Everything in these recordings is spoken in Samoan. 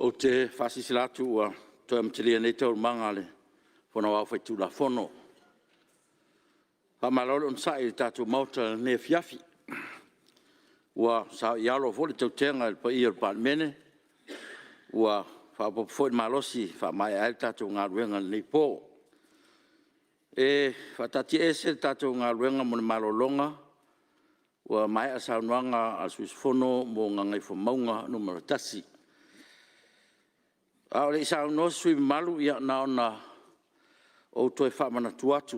Ou te faasilasila atu ua toe amatalia nei Taualumaga a le Fono Aoao Faitulafono. Faamalo le onosai i le tatou Maota i lenei afiafi. Ua saoialo foi le tautega i le paia o le Palemene, ua faaopoopo foi le malosi e faamaea ai le tatou galuega i lenei po. E faataatiaese le tatou galuega mo le malologa ua maea saunoaga a le sui usufono mo Gagaifomauga 1. A o le i saunoa se sui usufono mamalu, ia na ona ou toe faamanatu atu.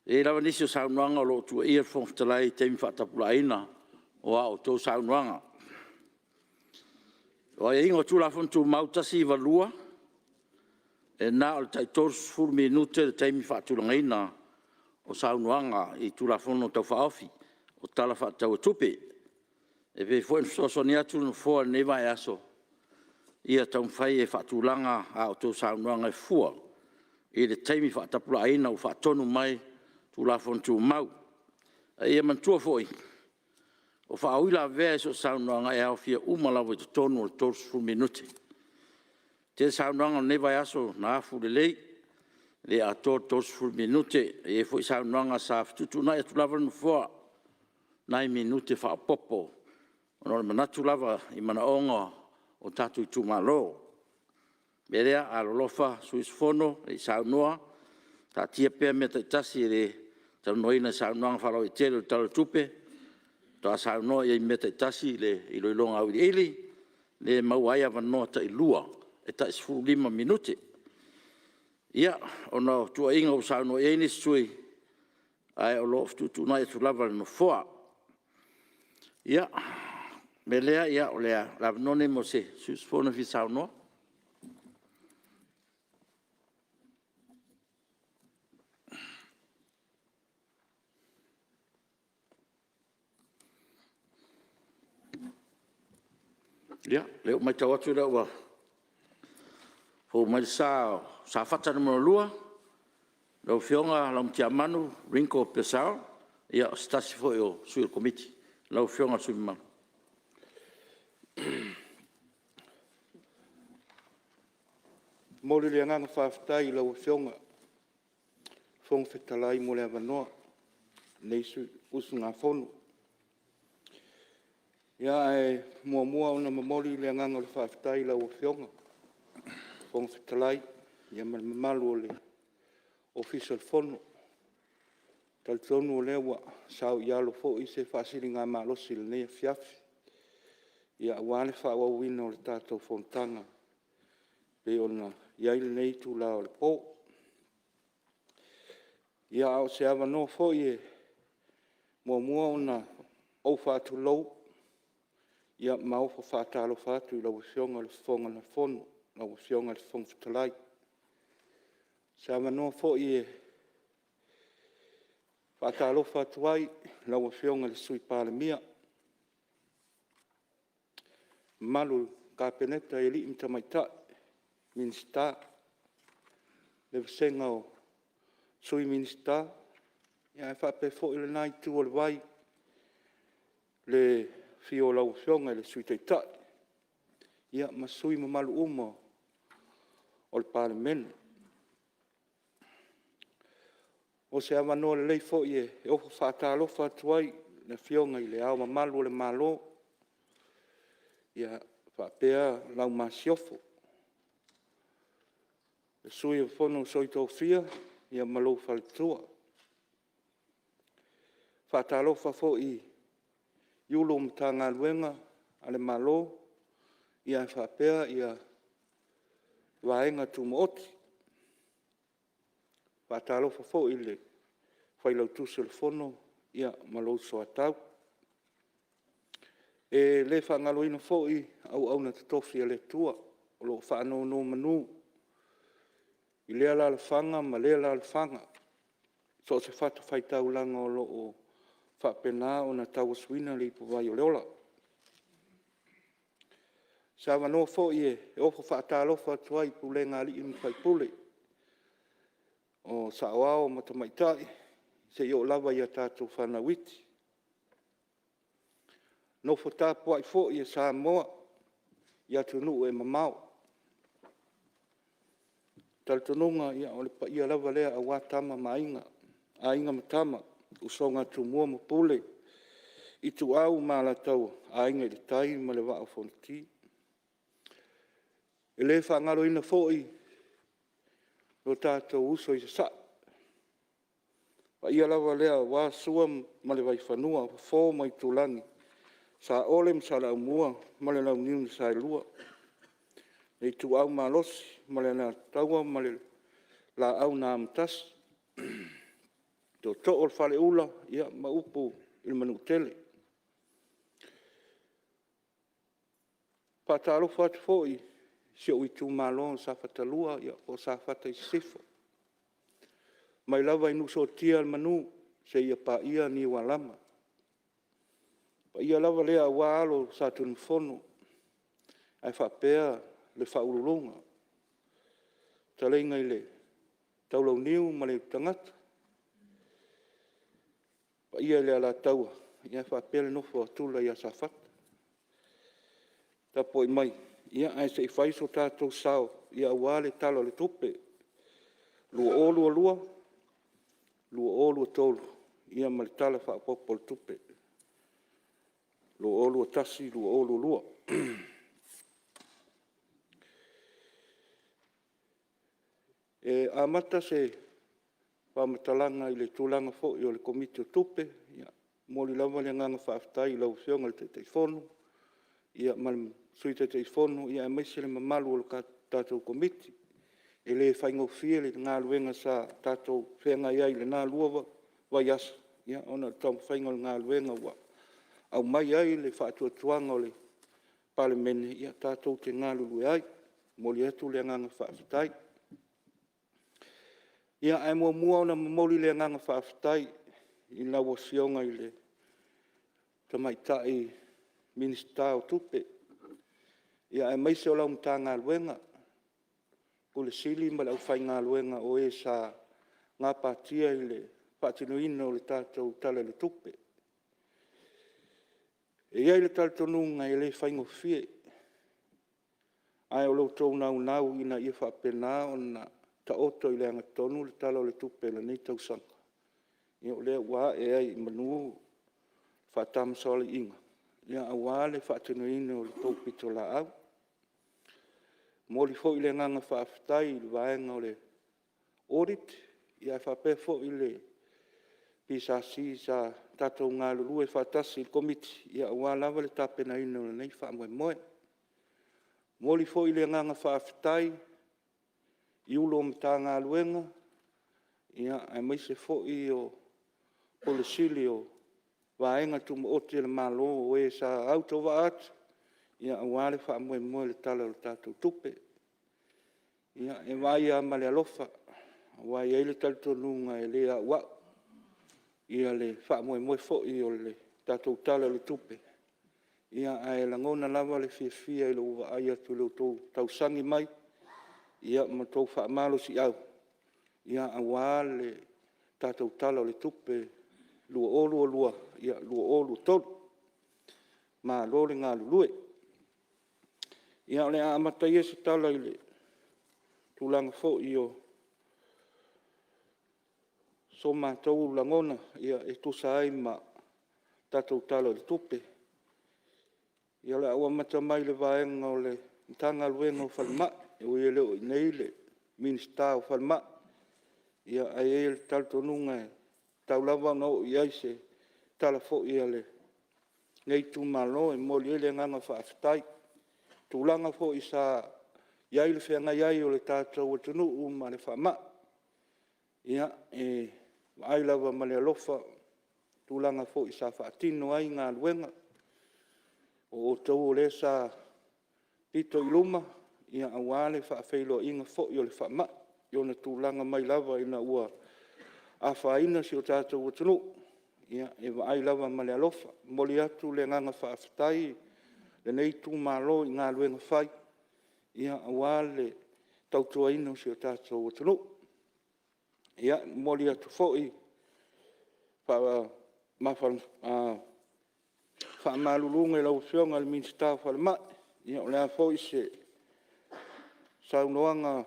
E i ai lava nisi o saunoaga o lo o tuuaia le Fofoga Fetalai i taimi faatapulaaina o a outou saunoaga. O aiaiga o Tulafono Tumau 192, e na o le tai 30 minute le taimi faatulagaina o saunoaga i Tulafono Tau Faaofi o Tala Faatatau o Tupe. E pei foi ona fesoasoani atu le Nofoa i lenei vaiaso, ia taumafai e faatulaga a outou saunoaga e fua i le taimi faatapulaaina ua faatonu mai Tulafono Tumau. A ia manatua foi, o faauilavea i so o se saunoaga, e aofia uma lava i totonu o le 30 minute. E tele saunoaga o lenei vaiaso na afu lelei, e le atoa le 30 minute. E i ai foi saunoaga sa fetuutuunai atu lava le Nofoa nai minute faaopoopo ona o le manatu lava i manaoga o tatou itumalo. O le mea lea, alolofa sui usufono se i saunoa, taatia pea mea taitasi e le talanoaina i saunoaga faalauaitele o le Tala o le Tupe, faatoa saunoa i ai i mea taitasi i le iloiloga auiliili, lea e maua ai avanoa tailua e tai 15 minute. Ia, ona o tuuaiga ua saunoa i ai nisi sui usufono, ae o lo o fetuutuunai atu lava e le Nofoa. Ia, o le mea lea, o le avanoa lenei mo se sui usufono e fia saunoa. Ia, o lea ua matau atu o lea ua fou mai le sa o Safata 2, lau Afioga Laumatiamanu Ringo Purcell, o se tasi foi o sui o le Komiti. Lau Afioga i le sui usufono mamalu. E momoli le agaga faafetai i lau Afioga i le Fofoga Fetalai mo le avanoa o lenei usugafono. Ae muamua ona momoli le agaga o le faafetai i lau Afioga i le Fofoga Fetalai ma le mamalu o le Ofisa o le Fono. E talitonu o lea ua saoialo foi se faasiligamalosi i lenei afiafi aua le faaauauina o le tatou fonotaga e pei ona i ai lenei itula o le po. Ia, a o se avanoa foi e muamua ona ou faatulou ma ofo faatalofa atu i lau Afioga i le Fofoga Fetalai, lau Afioga i le Fofoga Fetalai. O se avanoa foi e faatalofa atu ai i lau Afioga i le Sui Palemia, le mamalu i le Kapeneta i alii ma tamaitai Minisita, le vasega o Sui Minisita, ae faapea foi lena Itu o le vai i le afio o lau Afioga i le Sui Taitai ma sui usufono mamalu uma o le Palemene. O se avanoa lelei foi e ofo faatalofa atu ai i le Afioga i Le Ao Mamalu o le Malo faapea lau Masiofo, le Sui o le Fono a Sui Tofia ma lou faletua. E faatalofa foi i Ofisa Sili o Pulega o Matagaluega a le Malo faapea Vaega Tumaoti. E faatalofa foi i le Failautusi o le Fono ma lou soatau. E le faagaloina foi auauna totofi a le Atua o lo o faanonomanu i lea alaalafaga ma lea alaalafaga, i so o se fatafaitaulaga o lo o faapena ona tauasuina le ipuvai o le Ola. O se avanoa foi e ofo faatalofa atu ai i pulega a alii ma faipule, o saoao ma tamaitai seia oo lava i a tatou fanau iti. Nofo tapuai foi a Samoa i atunuu e mamao. O le talitonuga, o le paia lava lea aua Tama ma Aiga, Aiga ma Tama, Usoga a Tumua ma Pule, Ituau ma Alataua, Aiga i le Tai ma le Vaa o Fonoti. E le faagaloina foi o tatou uso i Sasae, o le paia lava lea aua Sua ma le Vaifanua, Fofo ma Aitulagi, Saole ma Saleaaumua ma le Launiu na Saelua, le Ituau Malosi ma le Alataua ma le Laau na Amotasi, Tootoo o le Faleula ma upu i le Manuatele. E faatalofa atu foi i si ou itumalo o Safata 2 po o Safata i Sisifo, mai lava i Nuusuatia le manu seia paia Niualama. O le paia lava lea aua alo o Satunumafono ae faapea le Faauluuluga, le fetalaiga i le Taulauniu ma le Aitutagata, le paia i le Alataua faapea le nofo a Tula ia Safata. Tapuai mai ae se i fai so tatou sao aua le Tala o le Tupe 2022/2023 ma le Tala Faaopoopo o le Tupe 2021/2022. E amata se faamatalaga i le tulaga foi o le Komiti o Tupe, e momoli lava le agaga faafetai i lau Afioga i le Taitaifono ma le Sui Taitaifono aemaise le mamalu o le tatou Komiti. E le faigofie le galuega sa tatou feagai ai i lena 2 vaiaso ona o le taumafaiga o le galuega ua aumai ai le faatuatuaga o le Palemene tatou te galulue ai. E momoli atu le agaga faafetai. Ia, ae muamua ona momoli le agaga faafetai i lau Afioga i le Tamaitai Minisita o Tupe, aemaise o lau Matagaluega, Ofisa Sili o Pulega ma le aufaigaluega o e sa gapatia i le faatinoina o le tatou Tala i le Tupe. E i ai le talitonuga e le faigofie, ae o lo outou naunau ina ia faapena ona taoto i le agatonu le Tala o le Tupe i lenei tausaga, o lea ua ae ai i manu faatamasoaliiga aua le faatinoina o le tou pitolaau. E momoli foi le agaga faafetai i le vaega o le Audit ae faapea foi le PSC sa tatou galulue faatasi i le Komiti aua lava le tapenaina o lenei faamoemoe. E momoli foi le agaga faafetai i Ofisa Sili o Pulega o Matagaluega aemaise foi o Ofisa Sili o Vaega Tumaoti a le Malo o e sa autovaa atu aua le faamoemoe o le Tala o le tatou Tupe. Ia, e vaai lava ma le alofa, aua e i ai le talitonuga e le auau le faamoemoe foi o le tatou Tala o le Tupe, ae lagona lava le fiafia i lou vaai atu i lo outou tausagi mai ma le tou faamalosiau aua le tatou Tala o le Tupe 2022/2023. Malo le galulue. Ia, o le a amata ia se tala i le tulaga foi o so matou lagona e tusa ai ma le tatou Tala o le Tupe. Ia o le a ou amata mai i le vaega o le Matagaluega o Falemai. E ui e le o i inei le Minisita o Falemai, ae i ai le talitonuga e tatau lava ona oo i ai se tala foi a lenei itumalo e momoli ai le agaga faafetai i tulaga foi sa i ai le feagai ai o le tatou atunuu ma le faamai. Ia, e vaai lava ma le alofa i tulaga foi sa faatino ai galuega. O outou o lea sa pito i luma aua le faafeiloaiga foi o le faamai i ona tulaga mai lava ina ua afaina si o tatou atunuu, e vaai lava ma le alofa. E momoli atu le agaga faafetai o lenei itumalo i galuega fai aua le tautuaina o si o tatou atunuu. Ia, e momoli atu foi faamaluluga i lau Afioga i le Minisita o Falemai, O le a foi se saunoaga a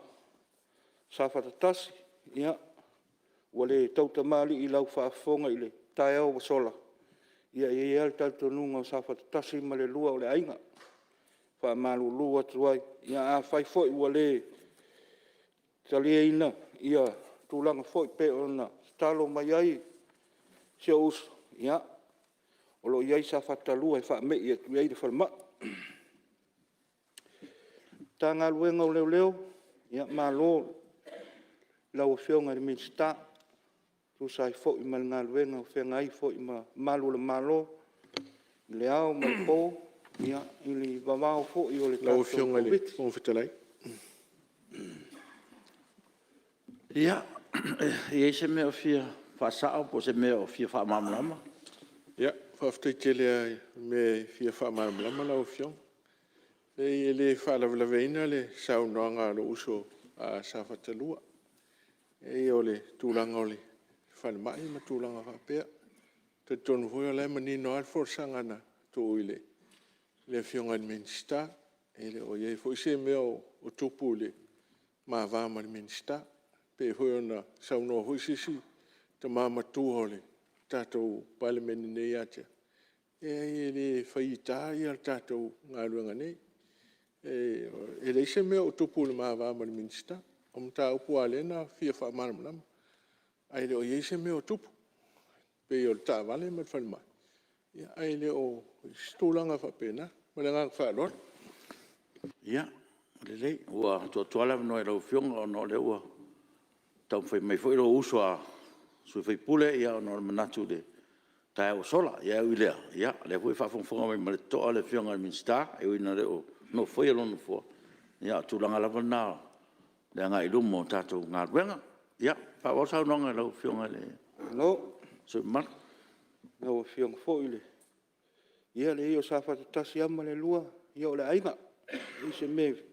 Safata 1, ia, ua le tautamalii i lau faafofoga i le taeao ua sola, ia e i ai lava le talitonuga o Safata 1 ma le 2 o le aiga. E faamalulu atu ai, afai foi ua le taliaina tulaga foi pei ona tatalo mai ai si ou uso, ia, o lo o i ai Safata 2 e faama'i atu i ai le falemai. Matagaluega o Leoleo, ia malo i lau Afioga i le Minisita e tusa ai foi ma le galuega o feagai foi ma malu o le Malo i le ao ma le po i le vavao foi o le Lau Afioga i le Koviti-19. Fofoga Fetalai... Ia, e i ai se mea o fia faasao po o se mea o fia faamalamalama? Ia, faafetai tele lava i le mea e fia faamalamalama lau Afioga. E leai e le faalavelaveina le saunoaga a lou uso a Safata 2. E leai o le tulaga o le falemai ma tulaga faapea. E talitonu foi o la e manino lava le folasaga na tuu i le Afioga i le Minisita. E le o i ai foi se mea o tupu i le ma va ma le Minisita. E pei foi ona saunoa foi se isi tama matua o le tatou Palemene nei ia te au, e leai e le faiita le tatou galuega nei. E leai se mea o tupu i le ma va ma le Minisita. O le mataupu lava lea na fia faamalamalama, ae le o i ai se mea o tupu, pei o le taavale ma le falemai, ae le o i ai se tulaga faapena. Ma le agaga faaaloalo. Ia, lelei, ua tuu atu lava le avanoa i lau Afioga ona o lea ua taumafai mai foi lou uso a sui usufono ona o le manatu i le taeao ua sola. Ae ui i lea, o lea foi e faafogafoga mai ma le totoa le Afioga i le Minisita, e ui ina le o nofoia lona nofoa, a o le tulaga lava lena o le agai i luma o le tatou galuega. Ia, faaauau le saunoaga a lau Afioga i le sui usufono mamalu. Lau Afioga foi i le... Ia leai o Safata 1 lava ma le 2, ia o le aiga. E leai se mea e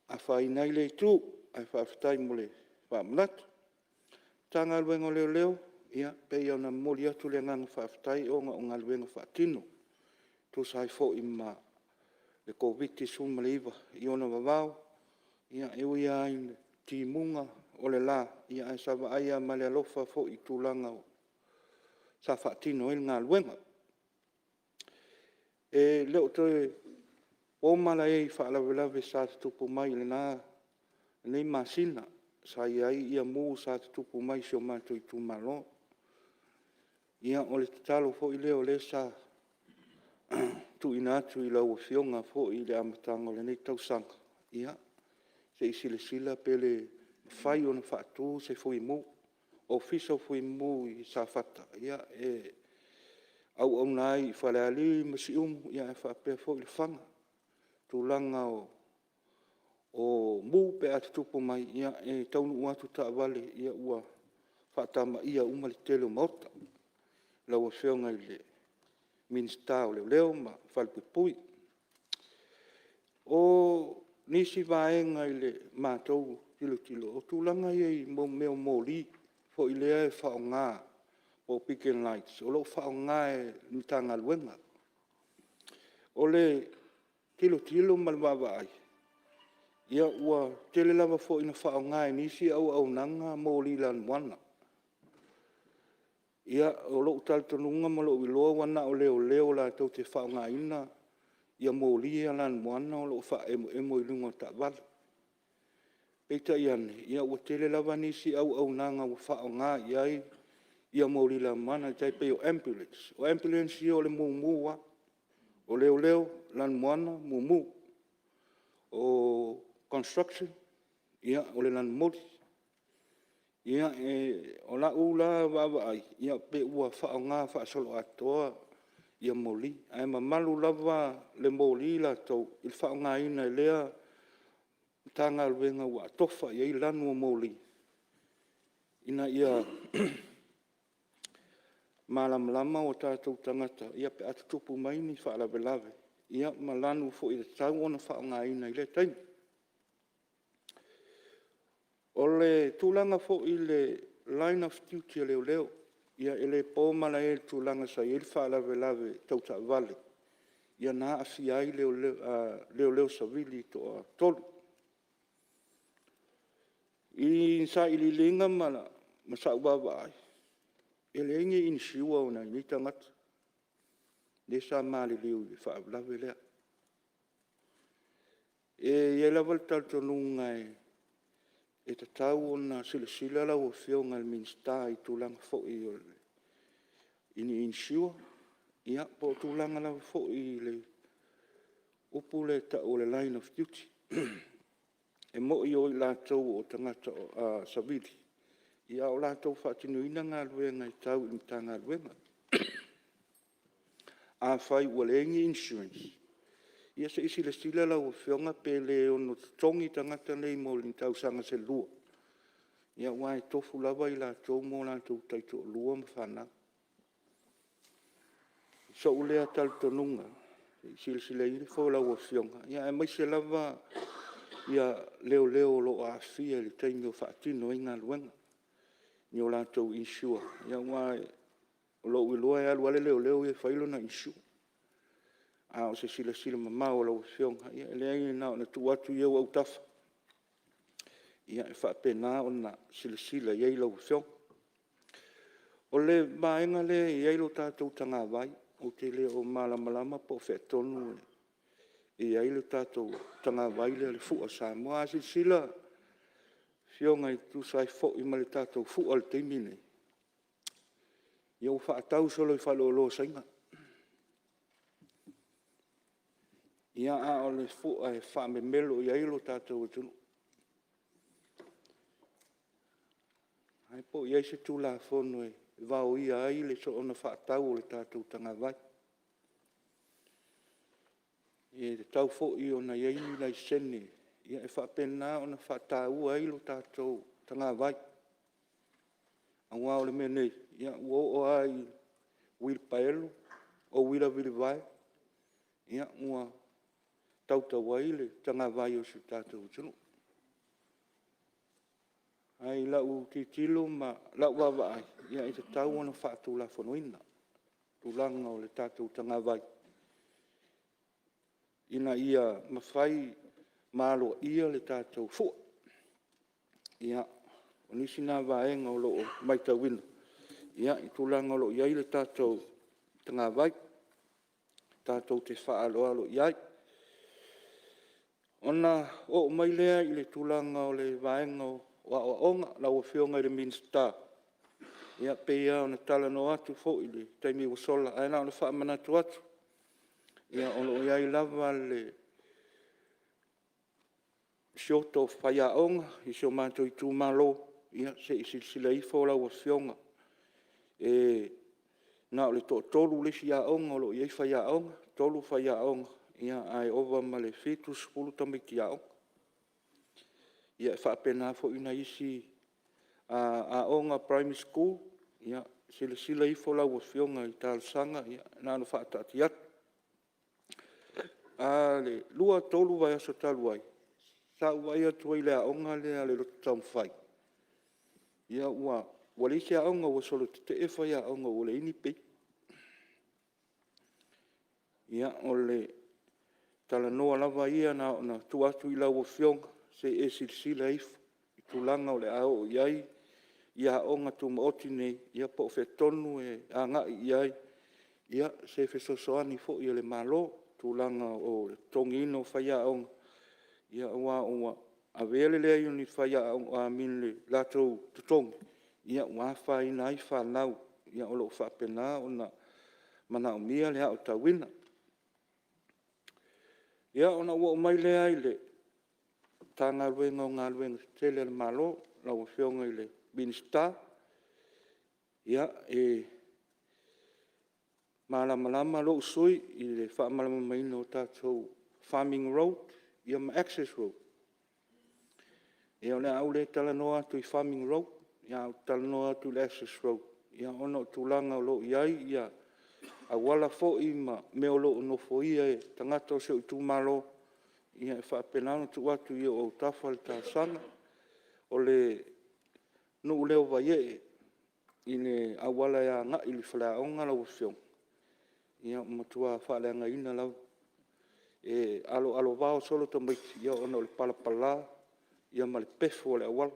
afaina ai lea itu, ae faafetai mo le faamanatu. Matagaluega o Leoleo, ia, e pei ona momoli atu le agaga faafetai ona o galuega faatino e tusa ai foi ma le Koviti-19 i ona vavao. E ui lava i timuga o le la, ae sa vaai lava ma le alofa foi i tulaga sa faatino ai le galuega. E le o toe po malae i faalavelave sa tutupu mai i lenei masina, sa i ai mu sa tutupu mai i si o matou itumalo. Ia, o le tatalo foi lea o lea sa tuuina atu i lau Afioga foi i le amataga o lenei tausaga, ia, se i silasila pe le mafai ona faatu se fui mu, Ofisa o Fuimu i Safata e auauna ai i Falealili ma Siumu, ae faapea foi Lefaga i tulaga o mu pe a tutupu mai, e taunuu atu taavale ua faatamaia uma le tele o maota. Lau Afioga i le Minisita o Leoleo ma Falepuipui. O nisi vaega i le matou tilotilo, o tulaga ia i mea o moli foi lea e faaaoga po o beacon lights o lo o faaaoga e Matagaluega. O le tilotilo ma le vaavaai, ua tele lava foi ina faaaoga e nisi auaunaga moli lanumoana. Ia, o lou talitonuga ma lou iloa ua na o leoleo latou te faaaogaina moli ia lanumoana o lo o faaemoemo i luga o taavale. Peitai ane, ua tele lava nisi auaunaga ua faaaoga i ai moli lanumoana, e tai pei o ambulance. O ambulance ia o le mumu lava. O leoleo, lanumoana, mumu. O construction, o le lanumoli. Ia, o lau la vaavaai, pei ua faaaoga faasoloatoa moli, ae mamalu lava le moli latou i le faaaogaina e lea Matagaluega ua atofa i ai lanu o moli, ina ia malamalama o tatou tagata pe a tutupu mai ni faalavelave, ma lanu foi e tatau ona faaaogaina i lea taimi. O le tulaga foi i le line of duty a leoleo. E le po malae i le tulaga sa i ai le faalavelave tau taavale, na aafia ai leoleo savili e toatolu. I sailiiliga ma sau vaavaai, e leai ni insure a nai nei tagata lea sa maliliu i le faalavelave lea. E i ai lava le talitonuga e tatau ona silasila lau Afioga i le Minisita i tulaga foi i ni insure, po o tulaga lava foi i le upu lea e tau o le line of duty. E moni o i latou o tagata savili, a o latou faatinoina galuega tau i Matagaluega. Afai ua leai ni insurance, ia se i silasila lau Afioga pe le ono totogi tagata nei mo ni tausaga se lua, aua e tofu lava i latou ma o latou taitoalua ma fanau. I sou lea talitonuga, se i silasila ifo lau Afioga, aemaise lava leoleo o lo o aafia i le taimi o faatino ai galuega, i o latou insure. Aua o lou iloa e alu lava le leoleo ia e fai lona insure. A o se silasila mamao a lau Afioga, e leai na ona tuu atu i ou autafa e faapena ona silasila i ai lau Afioga. O le vaega lea e i ai le tatou tagavai, ou te le o malamalama po o fea tonu e i ai le tatou tagavai lea o le fua Samoa. A silasila Afioga e tusa ai foi ma le tatou fua i le taimi lenei, ia ua faatau solo i faleoloa o Saina. Ia, a o le fua e faamemelo i ai lo tatou atunuu. Ae po o i ai se Tulafono e vaoia ai le soona faatau o le tatou tagavai. E tatau foi ona i ai ni laisene e faapena ona faataua ai lo tatou tagavai. Aua o le mea nei, ua oo lava i uilipaelo o uila vilivae ua tautau ai le tagavai o si o tatou atunuu. Ae i lau tilotilo ma lau vaavaai, e tatau ona faatulafonoina tulaga o le tatou tagavai, ina ia mafai ma aloaia le tatou fua. Ia, o nisi na vaega o lo o matauina i tulaga o lo o i ai le tatou tagavai, tatou te faaaloalo i ai. Ona oo mai lea i le tulaga o le vaega o aoaoga. Lau Afioga i le Minisita, e pei lava ona talanoa atu foi i le taimi ua sola, ae na ona faamanatu atu, o lo o i ai lava le short o faiaoga i si o matou itumalo, ia se i silasila ifo lau Afioga, na o le toatolu le isi aoga o lo o i ai faiaoga, 3 faiaoga, ae ova ma le 70 tamaiti aoga. Ia e faapena foi nai isi aoga primary school, ia silasila ifo lau Afioga i talosaga, na ona faataatia atu. O le 2, 3 vaiaso talu ai, sa ou vaai atu ai i le aoga lea a le Loto Taumafai, ua leai se aoga, ua solo tetee faiaoga ua leai ni pei. Ia, o le talanoa lava ia na ona tuu atu i lau Afioga se i e silasila ifo i tulaga o le a oo i ai aoga tumaoti nei, ia po o fea tonu e agai i ai se fesoasoani foi a le Malo i tulaga o le totogiina o faiaoga, aua ua avea le leai o ni latou totogi ua afaina ai fanau o lo o faapena ona manaomia le aotauina. Ia, ona ou oo mai lea i le Matagaluega o Galuega Tetele a le Malo lau Afioga i le Minisita. E malamalama lou sui usufono i le faamalamalamaina o tatou farming road ma access road. Ia o le a ou le talanoa atu i farming road, ae ou te talanoa atu i le access road, ona o tulaga o lo o i ai auala foi ma mea o lo o nofoia e tagata o si ou itumalo, e faapena ona tuu atu i ou autafa le talosaga. O le nuu lea o Vaiee. i le auala e agai i le faleaoga lau Afioga, ua matua faaleagaina lava. E aloalovao solo tamaiti ona o le palapala ma le pefu o le auala.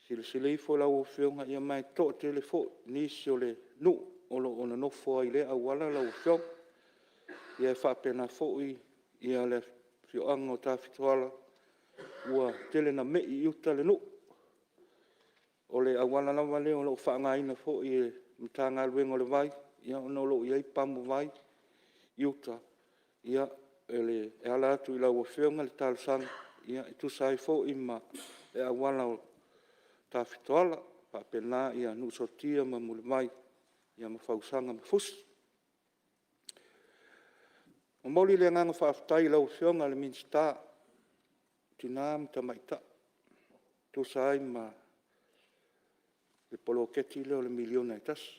Silasila ifo lau Afioga, ma e toatele foi nisi o le nuu o lo o nonofo ai i lea auala lau Afioga. E faapena foi le afioaga o Tafitoala, ua tele ina me i i uta le nuu. O le auala lava lea o lo o faaaogaina foi e le Matagaluega o le Vai, ona o lo o i ai pamuvai i uta. E ala atu i lau Afioga le talosaga e tusa ai foi ma le auala o Tafitoala, faapena Niusuatia ma Mulivai ma Fausaga ma Fusi. E momoli le agaga faafetai i lau Afioga i le Minisita o Tina ma Tamaitai e tusa ai ma le poloketi lea o le $1miliona e tasi.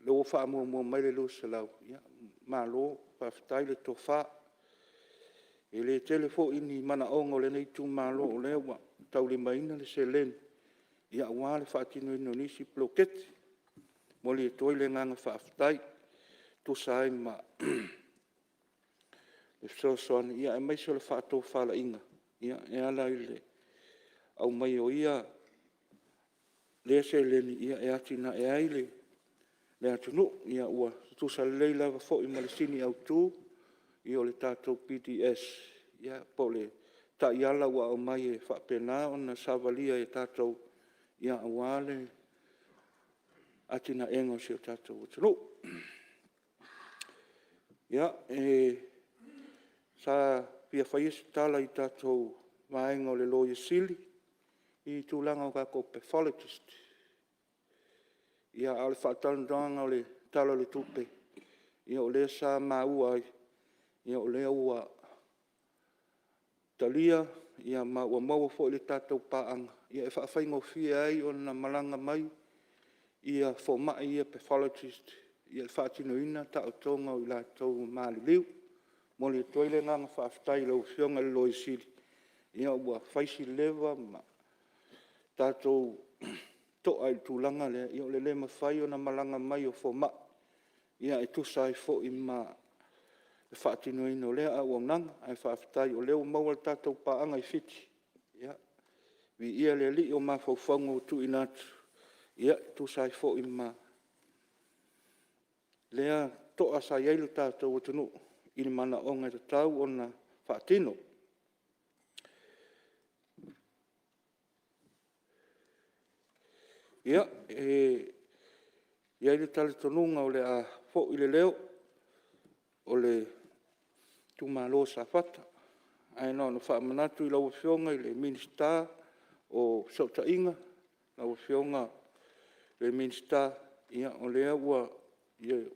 O lea ua faamuamua mai le $200,000, malo faafetai le tofa. E le tele foi ni manaoga o lenei itumalo o lea ua taulimaina le seleni aua le faatinoina o nisi poloketi. E momoli atu ai le agaga faafetai e tusa ai ma le fesoasoani aemaise o le faatofalaiga e ala i le aumai o lea seleni e atinae ai le atunuu. Ua tutusa lelei lava foi ma le sini autu o le tatou PDS po o le taiala ua aumai e faapena ona savalia e tatou aua le atinaeina o si o tatou atunuu. Sa fia faia se tala i le tatou vaega o le Loia Sili i tulaga o tatou pathologist. A o le faatalanoaga o le Tala o le Tupe, o lea sa maua ai, o lea ua talia ma ua maua foi le tatou paaga e faafaigofie ai ona malaga mai fomai ia pathologist e faatinoina taotoga o i latou ua maliliu. E momoli atu ai le agaga faafetai i lau Afioga i le Loia Sili, ua fai si leva ma tatou toa i le tulaga lea, o le le mafai ona malaga mai o fomai e tusa ai foi ma le faatinoina o lea auaunaga. Ae faafetai o lea ua maua le tatou paaga i Fiti, viia le Alii o mafaufauga ua tuuina atu e tusa ai foi ma lea toa sa i ai lo tatou atunuu i le manaoga e tatau ona faatino. Ia, e i ai le talitonuga o le a foi le leo o le itumalo o Safata, ae na ona faamanatu i lau Afioga i le Minisita o Fesootaiga, lau Afioga i le Minisita, o lea ua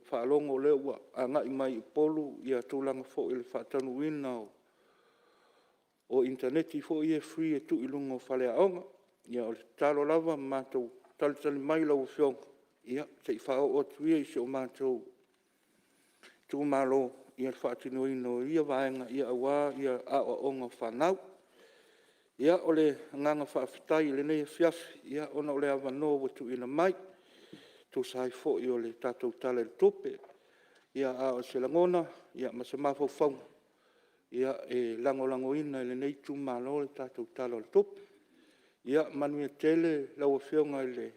faalogo o lea ua agai mai i Upolu le tulaga foi o le faataunuuina o initaneti foi ia free e tuu i luga o faleaoga. Ia o le tatalo lava ma matou talitali mai i lau Afioga, se i faaoo atu ia i si o matou itumalo le faatinoina o ia vaega aua aoaoga o fanau. Ia, o le agaga faafetai i lenei afiafi ona o le avanoa ua tuuina mai e tusa ai foi o le tatou Tala o le Tupe. A o se lagona ma se mafaufauga, e lagolagoina e lenei itumalo le tatou Tala o le Tupe. Ia manuia tele lau Afioga i le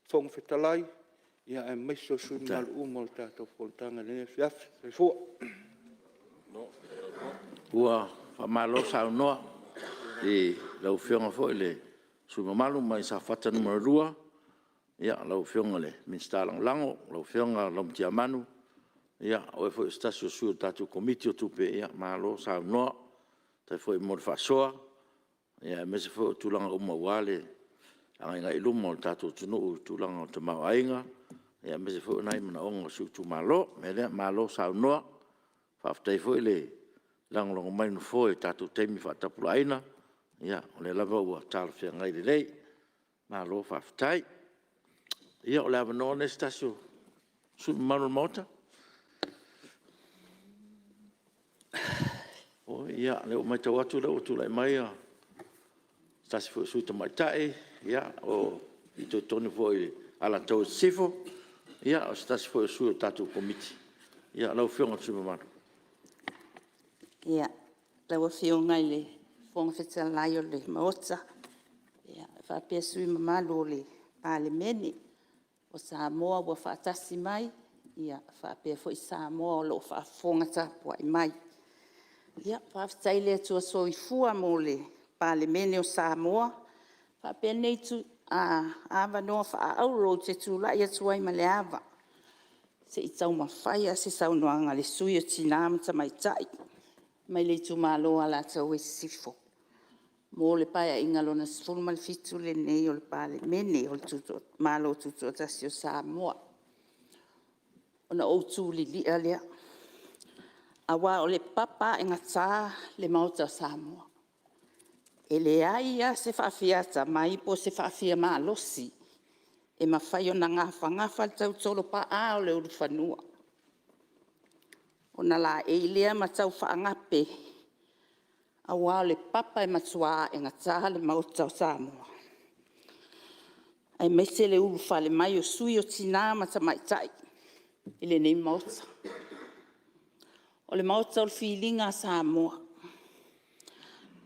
Fofoga Fetalai, aemaise o sui usufono mamalu uma o le tatou fonotaga i lenei afiafi. Soifua. Ua faamalo saunoa i lau Afioga foi i le sui usufono mamalu mai Safata 2, lau Afioga i le Minisita Lagolago, lau Afioga Laumatiamanu, o oe foi o se tasi o sui o le tatou Komiti o Tupe, malo saunoa. Faafetai foi mo le faasoa, aemaise foi o tulaga uma aua le agaigai i luma o le tatou atunuu i le tulaga o le tamaoaiga, aemaise foi o nai manaoga o si ou itumalo. O le mea lea, malo saunoa, faafetai foi le lagolago mai i le Nofoa i tatou taimi faatapulaaina, o lea lava ua talafeagai lelei. Malo faafetai. Ia o le avanoa lenei o se tasi o sui usufono mamalu o le Maota. Ia, o lea ua matau atu o lea ua tulai mai se tasi foi o sui usufono tamaitai o fitoitonu foi i le Alataua Sisifo, o se tasi foi o sui o le tatou Komiti. Lau Afioga i le sui usufono mamalu. Lau Afioga i le Fofoga Fetalai o le Maota faapea sui usufono mamalu o le Palemene o Samoa ua faatasi mai faapea foi Samoa o lo o faafofoga tapuai mai. Faafetai i le Atua soifua mo le Palemene o Samoa faapea lenei avanoa faaauro ou te tulai atu ai ma le ava se i taumafai lava se saunoaga a le sui usufono o Tina ma Tamaitai mai le itumalo o Alataua Sisifo mo le Paeaiga Lona XVII lenei o le Palemene o le Malo Tutoatasi o Samoa. Ona ou tu lilia lea, aua o le papa aegata le Maota o Samoa. E leai lava se faafiatamai po o se faafiamalosi e mafai ona gafagafa le tautolo pa'a o le ulufanua, ona laei lea ma tau faagape aua o le papa e matua aegata le Maota o Samoa, aemaise le ulufale mai o sui o Tina ma Tamaitai i lenei Maota. O le Maota o le filiga a Samoa,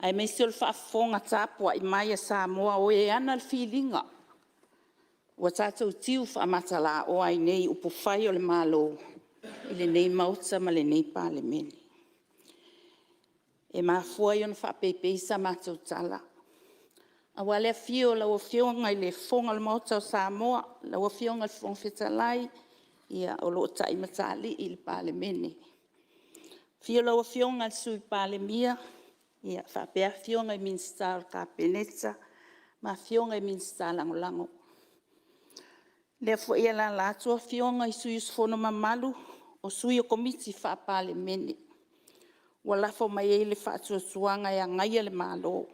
aemaise o le faafofoga tapuai mai a Samoa o e ana le filiga, ua tatou tiu faamatalaoa ai nei i upufai o le Malo i lenei Maota ma lenei Palemene. E mafua ai ona faapeipei sa matou tala, aua le afio o lau Afioga i le Fofoga o le Maota o Samoa, lau Afioga i le Fofoga Fetalai, o lo o taimatalii le Palemene. Afio lau Afioga i le Sui Palemia faapea Afioga i Minisita o le Kapeneta ma Afioga i Minisita Lagolago. O lea foi e alaala atu Afioga i sui usufono mamalu o sui o Komiti Faa-Palemene ua lafo mai ai le faatuatuaga e agaia le Malo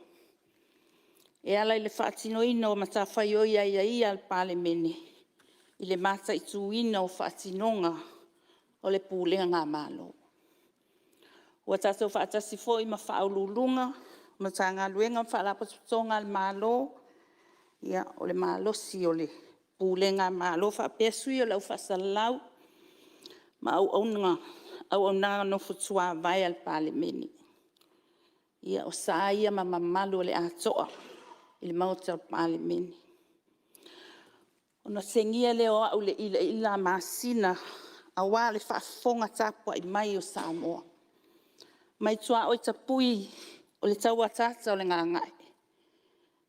e ala i le faatinoina o matafaioi aiaia a le Palemene i le mataituina o faatinoga o le pulega a Malo. Ua tatou faatasi foi ma Ofisa Sili o Pulega o Matagaluega ma Faalapotopotoga a le Malo, o le malosi o le pulega a Malo faapea sui o le au faasalalau ma auaunaga nofo tuavae a le Palemene. Ia, o sa ia ma mamalu o le a to'a i le Maota o le Palemene. Ona segia lea o au i le ilaila a masina aua le faafofoga tapuai mai a Samoa mai tuaoi tapui o le tauataata o le gagae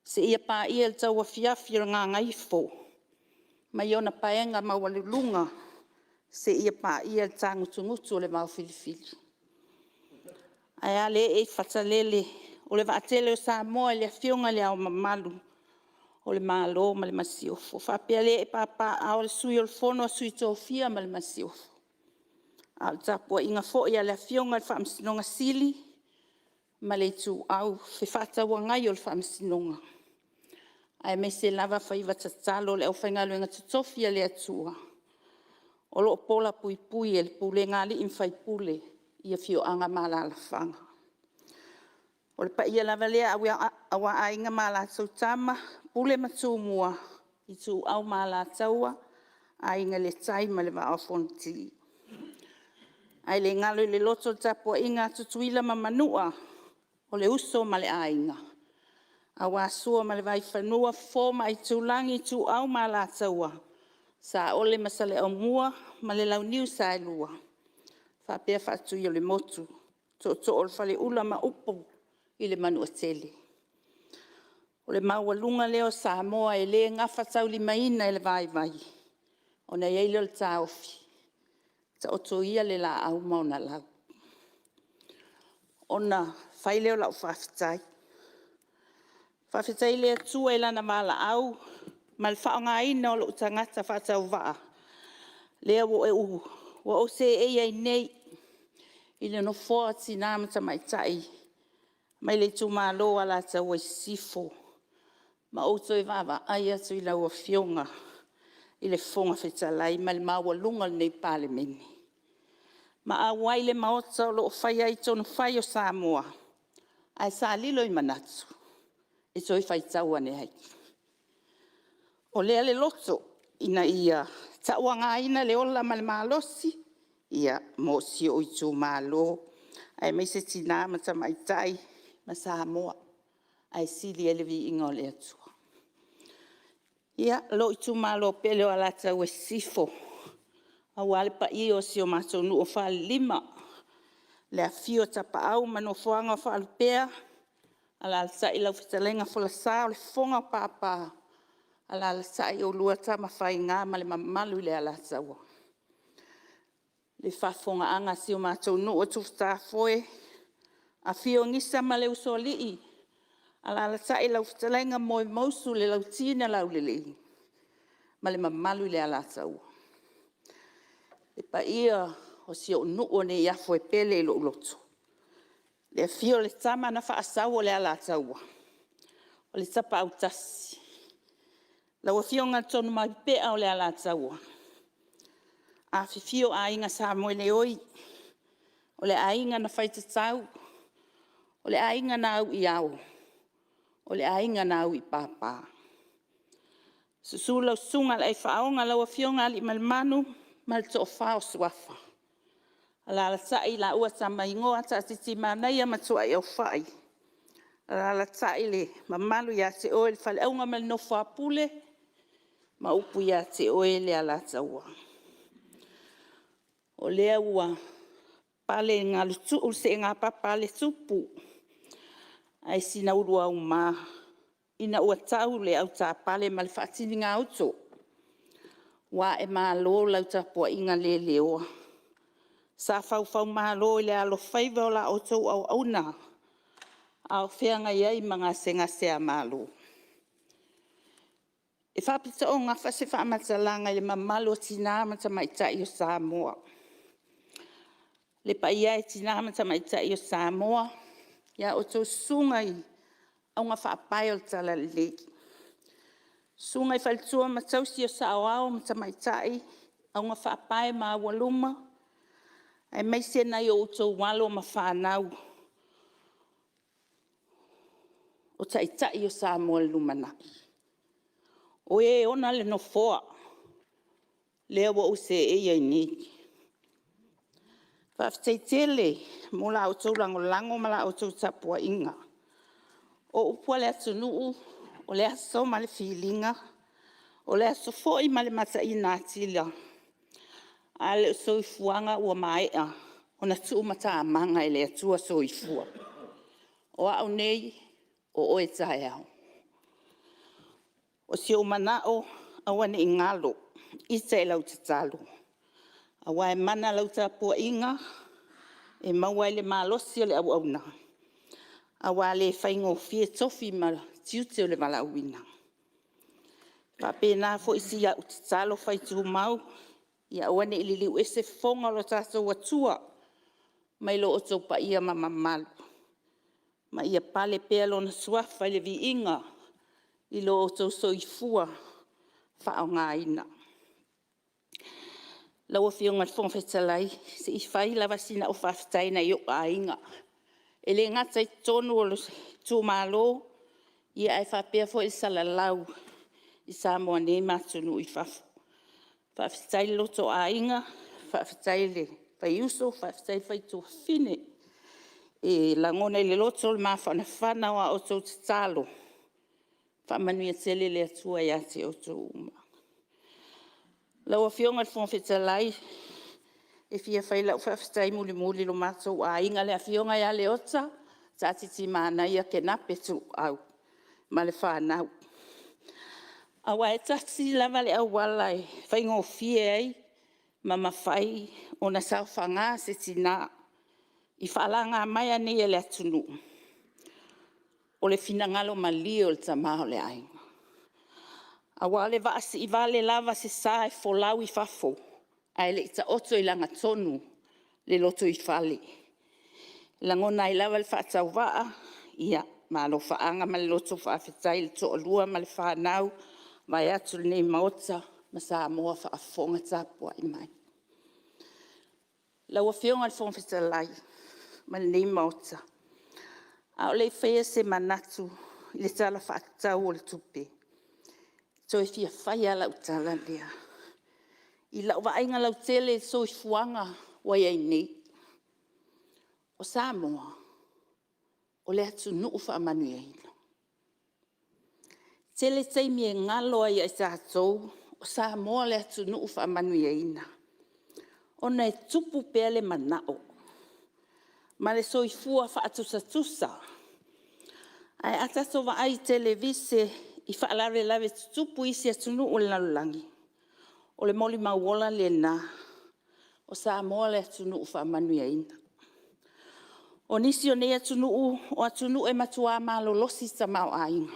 seia paia le tauafiafi o le gagaifo mai ona paega maualuluga seia paia le tagutugutu o le vaofilifili. Ae a le ee i Fatalele o le vaatele o Samoa i le Afioga i Le Ao Mamalu o le Malo ma le Masiofo, faapea le ee papaaao o le Sui o le Fono a Sui Tofia ma le Masiofo. A o le tapuaiga foi a le Afioga i le Faamasinoga Sili ma le Ituau Fefaatauagai o le Faamasinoga, aemaise lava faiva tatalo a le aufaigaluega totofi a le Atua o lo o polapuipui e le pulega a alii ma faipule i afioaga ma alaalafaga. O le paia lava lea aua Aiga ma latou Tama, Pule ma Tumua, Ituau ma Alataua, Aiga i le Tai ma le Vaa o Fonoti. Ae le galo i le loto le tapuaiga a Tutuila ma Manua, o le uso ma le aiga, aua Sua ma le Vaifanua, Fofo ma Aitulagi, Ituau ma Alataua, Saole ma Saleaaumua ma le Launiu Saelua, faapea Faatuiolemotu, Tootoo o le Faleula ma upu i le Manuatele. O le maualuga lea o Samoa e le gafataulimaina e le vaivai, ona i ai lea o le taofi, taoto ia le laau ma ona lau. Ona fai lea o lau faafetai. Faafetai i le Atua i Lana valaau ma le faaaogaina o lou tagata faatauvaa lea ua ou seei ai nei i le Nofoa o Tina ma Tamaitai mai le itumalo o Alataua Sisifo ma ou toe vaavaai atu i lau Afioga i le Fofoga Fetalai ma le maualuga o lenei Palemene, ma auai le Maota o lo o faia ai tonu fai a Samoa, ae sa lilo i manatu e toe faitau ane ai. O lea le loto ina ia tauagaina le ola ma le malosi mo si ou itumalo aemaise tina ma tamaitai ma Samoa ae sili ai le viiga o le Atua. Ia, lou itumalo pele o Alataua Sisifo, aua le paia o si o matou nuu o Falelima, le afifio o Tapaau ma Nofoaga o Faalupea, alaalatai lau Fetalaiga Folasa o le Fofoga o Papa, alaalatai oulua Tamafaiga ma le mamalu i le Alataua. Le faafofogaaga a si o matou nuu o Tufutafoe, afio Gisa ma le Usoalii, alaalatai lau Fetalaiga Momoemausu le Lauti na Laulelei ma le mamalu i le Alataua. Le paia o si ou nuu o Neiafu e pele i lou loto, le afio o le Tama na faasau o le Alataua, o le Tapaau Tasi, lau Afioga Tonumaipea o le Alataua, afifio Aiga Samoeleoi, o le Aiga na faitatau, o le Aiga na au i Ao, o le Aiga na au i Papa. Susu lau Susuga i le Aifaoga lau Afioga Aliimalemanu ma le Toafa o Suafa, alaalatai laua Tama Igoa Taatitimanaia ma Tuaiaufai, alaalatai le mamalu ia te oe le Faleauga ma le nofo a Pule ma upu ia te oe le Alataua. O lea ua pale i galutuu le seegapapa a le Tupu ae sina uluauma ina ua tau le autapale ma le faatiligauto, ua aemalo lau tapuaiga leleoa, sa faufau malo i le alofaiva o la outou auauna a o feagai ai ma gasegaseamalo. E faapitoaugafa se faamatalaga i le mamalu o tina ma tamaitai o Samoa. Le paia e o tina ma tamaitai o Samoa, i a outou susuga i augafaapae o le talalelei, susuga i faletua ma tausi o saoao ma tamaitai, augafaapae ma aualuma, aemaise nai o outou alo ma fanau o Taitai o Samoa i le lumanai. O e ona le Nofoa lea ua ou seei ai nei. Faafetai tele mo la outou lagolago ma la outou tapuaiga. O upu a le atunuu, o le aso ma le filiga, o le aso foi ma le mataigatila, a o le soifuaga ua maea ona tuumatamaga e le Atua Soifua. O au nei, o oe taeao. O si ou manao, aua ne i galo ita i lau tatalo, aua e mana lau tapuaiga e maua ai le malosi o le auauna, aua e le faigofie tofi ma tiute o le valaauina. E faapena foi si au tatalo fai tumau, ia aua ne i liliuese fofoga o lo tatou Atua mai lo outou paia ma mamalu, ma ia pale pea Lona Suafa i le viiga i lo outou soifua faaaogaina. Lau Afioga i le Fofoga Fetalai, se i fai lava sina au faafetai i nai ou aiga, e le gata i totonu o le itumalo, ae faapea foi le salalau i Samoa nei ma atunuu i fafo. Faafetai le lotoaiga, faafetai le faiuso, faafetai le faituafafine. E lagona i le loto le mafanafana o a outou tatalo. Faamanuia tele le Atua ia te outou uma. Lau Afioga i le Fofoga Fetalai, e fia fai lau faafetai mulimuli i lo matou aiga, le Afioga ia Leota Taatitimanaia Kenape Tuuau ma le fanau. Aua e tasi lava le auala e faigofie ai ma mafai ona saofaga se tina i faalagamaea nei a le atunuu, o le finagalo malie o le tama o le aiga. Aua o le vaa siivale lava se sa e folau i fafo, ae le i taoto i lagatonu le lotoifale. E lagona ai lava le faatauvaa ma alofaaga ma le loto faafetai i le toalua ma le fanau vaeatu lenei Maota ma Samoa o faafofoga tapuai mai. Lau Afioga i le Fofoga Fetalai ma lenei Maota, a o le i faia se manatu i le Tala Faatatau o le Tupe, Toe fia fai lava lau tala lea. I lau vaaiga lautele i le soifuaga ua i ai nei, o Samoa o le atunuu faamanuiaina. E tele taimi e galo ai ia i tatou o Samoa o le atunuu faamanuiaina, ona e tupu pea le manao ma le soifua faatusatusa. Ae a tatou vaai i televise i faalavelave tutupu i isi atunuu o le lalolagi, o le molimau ola lena o Samoa o le atunuu faamanuiaina. O nisi o nei atunuu, o atunuu e matua malolosi tamaoaiga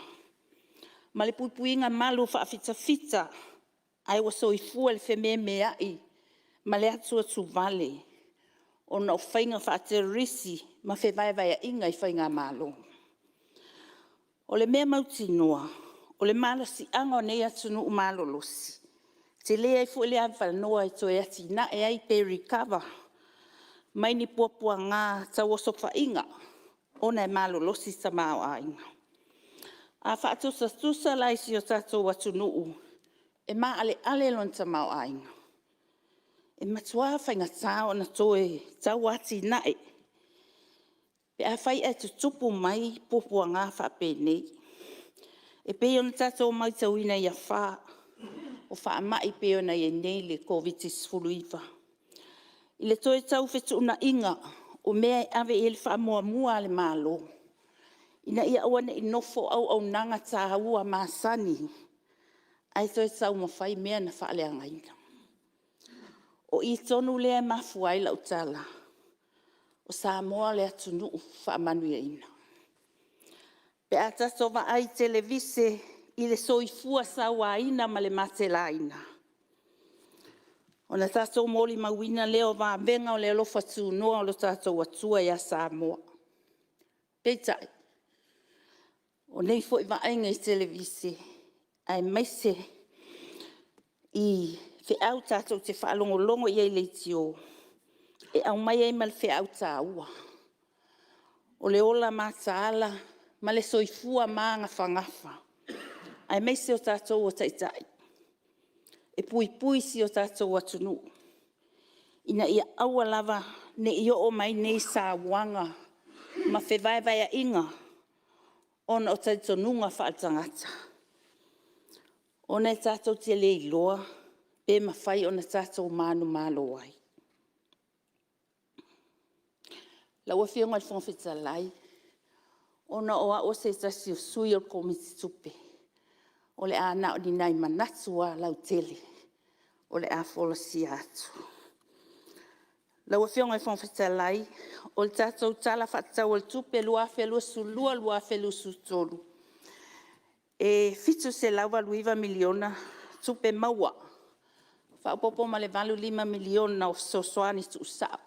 ma le puipuiga malu faafitafita, ae ua soifua i le fememeai ma le atuatuvale ona o faiga faaterorisi ma fevaevaeaiga i faigamalo. O le mea mautinoa, o le malosiaga o nei atunuu malolosi, e tele ai foi le avanoa e toe atinae ai pe recover mai ni puapuaga tau osofaiga ona e malolosi tamaoaiga. A faatusatusa la i si o tatou atunuu e maaleale lona tamaoaiga, e matua faigata ona toe tau atinae pe afai ae tutupu mai puapuaga faapenei. E pei ona tatou matauina i afa o faamai pei ona i ai nei le Koviti-19, i le toe tau fetuunaiga o mea e ave i ai le faamuamua a le Malo, ina ia aua ne i nofo auaunaga taua masani ae toe taumafai mea na faaleagaina. O i tonu lea e mafua ai lau tala, o Samoa o le atunuu faamanuiaina. Pe a tatou vaai i televise i le soifua sauaina ma le matelaina, ona tatou molimauina lea o vavega o le alofa tunoa o lo tatou Atua ia Samoa. Peitai, o nei foi vaaiga i televise aemaise i feau tatou te faalogologo i ai i leitio, e aumai ai ma le feau taua, o le ola mataala ma le soifua magafagafa, aemaise o tatou o taitai, e puipui si o tatou atunuu ina ia aua lava ne i oo mai nei sauaga ma fevaevaeaiga ona o talitonuga faaletagata, ona e tatou te le iloa pe mafai ona tatou manumalo ai. Lau Afioga i le Fofoga Fetalai, ona o au o se tasi o sui o le Komiti Tupe, o le a na o ni nai manatu lava lautele o le a folasia atu. Lau Afioga i le Fofoga Fetalai, o le tatou Tala Faatatau o le Tupe 2022/2023, e $789 miliona tupe maua, faaopoopo ma le $85 miliona o fesoasoani tuusao,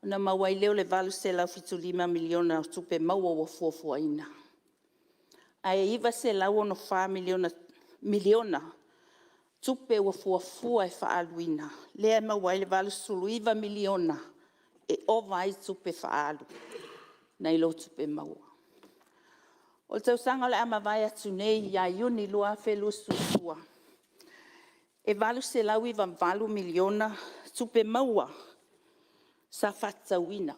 ona maua ai lea o le $875 miliona o tupe maua ua fuafuaina. Ae $964 miliona tupe ua fuafua e faaaluina, lea e maua ai le $89 miliona e ova ai tupe faaalu nai lo tupe maua. O le tausaga o le a mavae atu nei ia Iuni 2022, e $898 miliona tupe maua sa faatatauina,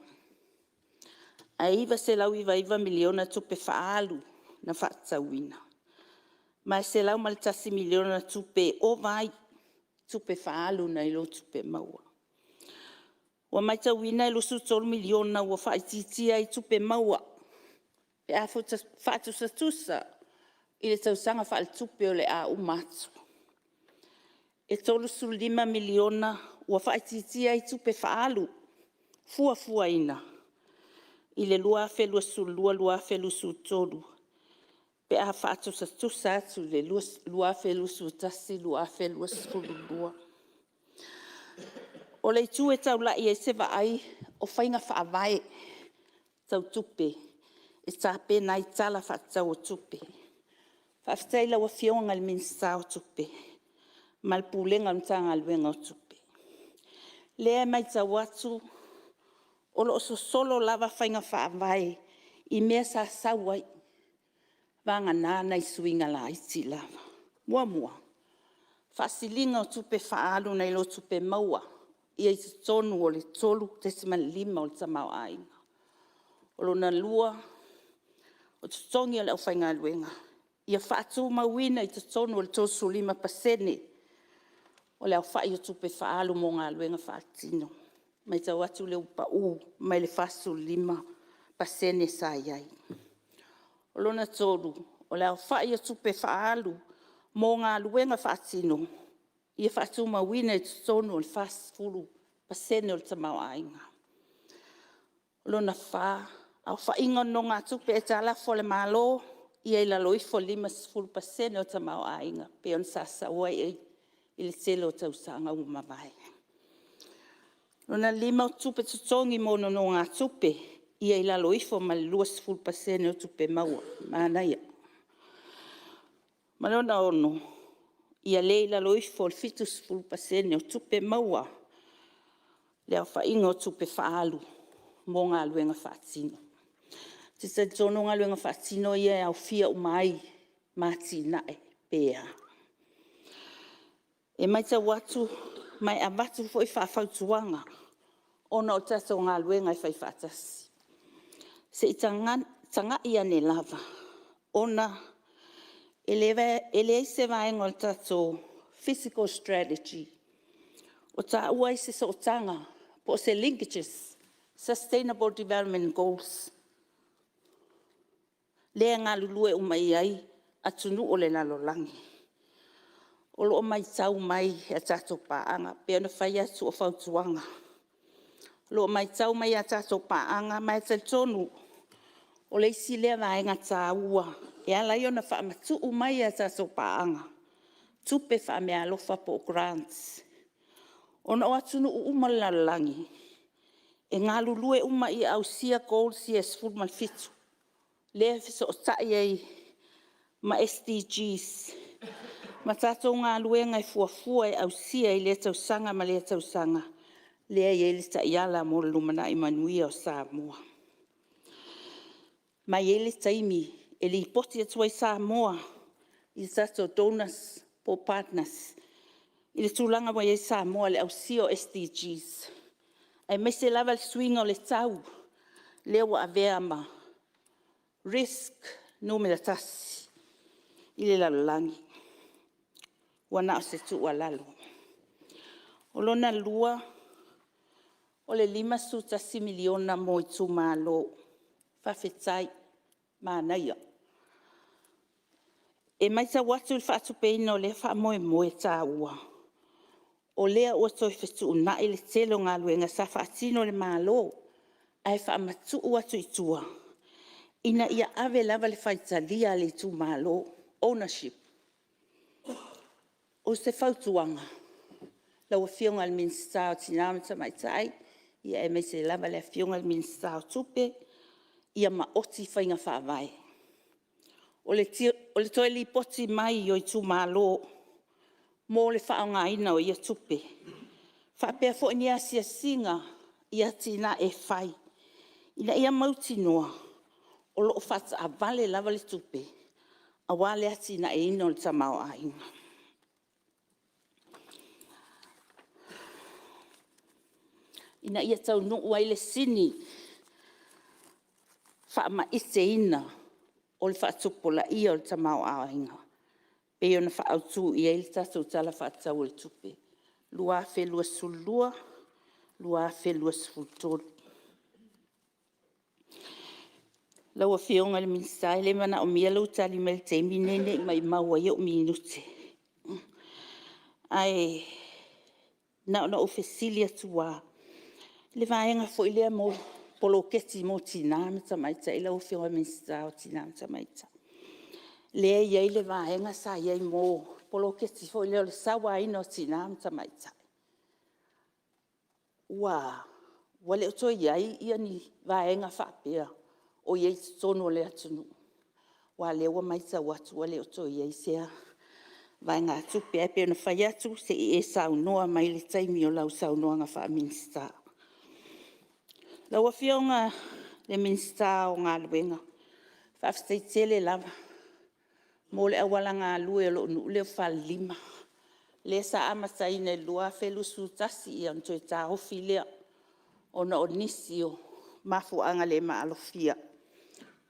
ae $999 miliona tupe faaalu na faatatauina, ma e $101 miliona tupe e ova ai tupe faaalu nai lo tupe maua. Ua matauina e $23 miliona ua faaitiitia ai tupe maua pe a faatusatusa i le tausaga faaletupe o le a uma atu. E $35 miliona ua faaitiitia ai tupe faaalu fuafuaina i le 2022/2023 pe a faatusatusa atu i le 2021/2022. O le itu e taulai i ai se vaai, o faiga faavae tau tupe e tapena ai Tala Faatatau o Tupe. Faafetai i lau Afioga i le Minisita o Tupe ma le Pulega o le Matagaluega o Tupe. O lea e matau atu o lo o sosolo lava faiga faavae i mea sa sau ai, vagana nai suiga laiti lava. Muamua, faasiliga o tupe faaalu nai lo tupe maua ia i totonu o le 3.5 o le tamaoaiga. O lona lua, o totogi o le aufaigaluega, ia faatumauina i totonu o le 35% o le aofai o tupe faaalu mo galuega faatino. E matau atu o lea ua pau mai le 45% sa i ai. O lona tolu, o le aofai o tupe faaalu mo galuega faatino, ia faatumauina i totonu o le 40% o le tamaoaiga. O lona fa, aofaiga o nonogatupe aitalafu a le Malo, ia i lalo ifo o le 50% o le tamaoaiga pei ona sa sau ai i le tele o tausaga ua mavae. Lona lima, o tupe totogi mo nonogatupe, ia i lalo ifo ma le 20% o tupe maua. Manaia. Ma lona ono, ia le i lalo ifo o le 70% o tupe maua le aofaiga o tupe faaalu mo galuega faatino. Ou te talitonu o galuega faatino ia e aofia uma ai ma atinae, pe a. E matau atu ma e avatu foi faafautuaga ona o tatou galuega e faifaatasi. Se i tagai ane lava ona e leai se vaega o le tatou physical strategy o taua ai se sootaga po o se linkages, sustainable development goals lea e galulue uma i ai atunuu o le lalolagi. O lo o matau mai a tatou paaga, pei ona fai atu o fautuaga. O lo o matau mai a tatou paaga, ma e talitonu o le isi lea vaega taua e ala ai ona faamatuu mai a tatou paaga tupe faameaalofa po o grants, ona o atunuu uma o le lalolagi, e galulue uma ia ausia goals ia e 17, lea e fesootai ai ma SDGs ma tatou galuega e fuafua e ausia i lea tausaga ma lea tausaga, lea e i ai le taiala mo le lumanai manuia o Samoa. Ma e i ai le taimi e lipoti atu ai Samoa i tatou donors po o partners i le tulaga ua i ai Samoa i le ausia o SDGs, aemaise lava le suiga o le tau lea ua avea ma risk numera tasi i le lalolagi. Ua na o se tuualalo. O lona lua, o le $51 miliona mo itumalo. Faafetai, manaia. E matau atu i le faatupeina o lea faamoemoe taua, o lea ua toe fetuunai le tele o galuega sa faatino e le Malo ae faamatuu atu i tua, ina ia ave lava le faitalia a le itumalo, ownership. O se fautuaga lau Afioga i le Minisita o Tina ma Tamaitai, aemaise lava le Afioga i le Minisita o Tupe, ia maoti faiga faavae. O le toe lipoti mai o itumalo mo le faaaogaina o ia tupe, faapea foi ni asiasiga i atinae e fai, ina ia mautinoa o lo o faataavale lava le tupe aua le atinaeina o le tamaoaiga. Ina ia taunuu ai le sini faamaiteina o le faatupulaia o le tamaoaiga pei ona faaautu i ai le tatou Tala Faatatau o le Tupe 2022/2023. Lau Afioga i le Minisita e le manaomia lou tali mai i le taimi lenei ne i maumau ai ou minute. Ae na ona ou fesili atu lava, i le vaega foi lea mo poloketi mo tina ma tamaitai lau Afioga i le Minisita o Tina ma Tamaitai, lea e i ai le vaega sa i ai mo poloketi foi lea o le sauaina o tina ma tamaitai. Ua a? Ua le o toe i ai ni vaega faapea o i ai i totonu o le atunuu? Aua o lea ua matau atu ua le o toe i ai sea vaegatupe. Ae pei ona fai atu, se i e saunoa mai i le taimi o lau saunoaga faa-Minisita. Lau Afioga i le Minisita o Galuega, faafetai tele lava mo le auala galue o lou nuu lea o Falelima, lea sa amataina i le 2021 ona toe taofi lea ona o nisi o mafuaaga le maalofia.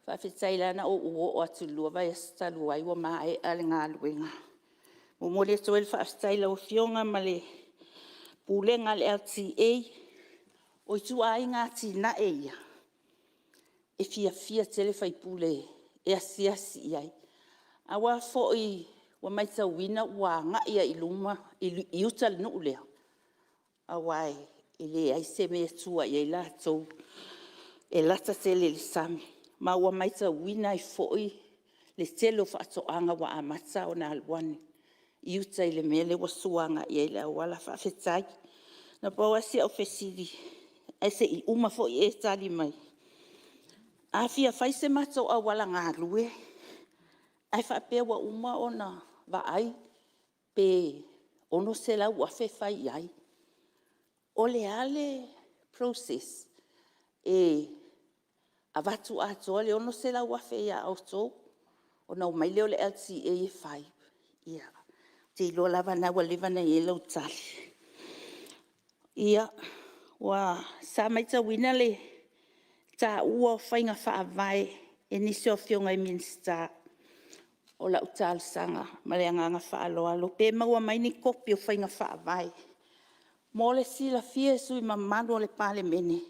Faafetai o la na ou oo atu i le 2 vaiaso talu ai ua maea le galuega. E momoli atu ai le faafetai i lau Afioga ma le Pulega a le LTA. O ituaiga atinae ia e fiafia tele sui usufono e asiasi i ai, aua foi ua matauina ua agai lava i uta le nuu lea, aua e leai se mea e tua i ai latou, e lata tele i le sami. Ma ua matauina ai foi le tele o faatoaga ua amata ona alu ane i uta i le mea lea ua sua agai i ai le auala. Faafetai. Na pau lava si au fesili ae se i uma foi e tali mai, a fia fai se matou auala galue ae faapea ua uma ona vaai pe $600,000 e fai ai, o le a le process? E avatu atoa le $600,000 ia outou ona omai lea o le LTA e fai? Ia, ou te iloa lava o lena ua leva ona i ai lau tali. Ia, sa matauina le taua o faiga faavae e nisi o Afioga i Minisita. O lau talosaga ma le agaga faaaloalo, pe maua mai ni kopi o faiga faavae mo le silafia e sui usufono mamalu o le Palemene,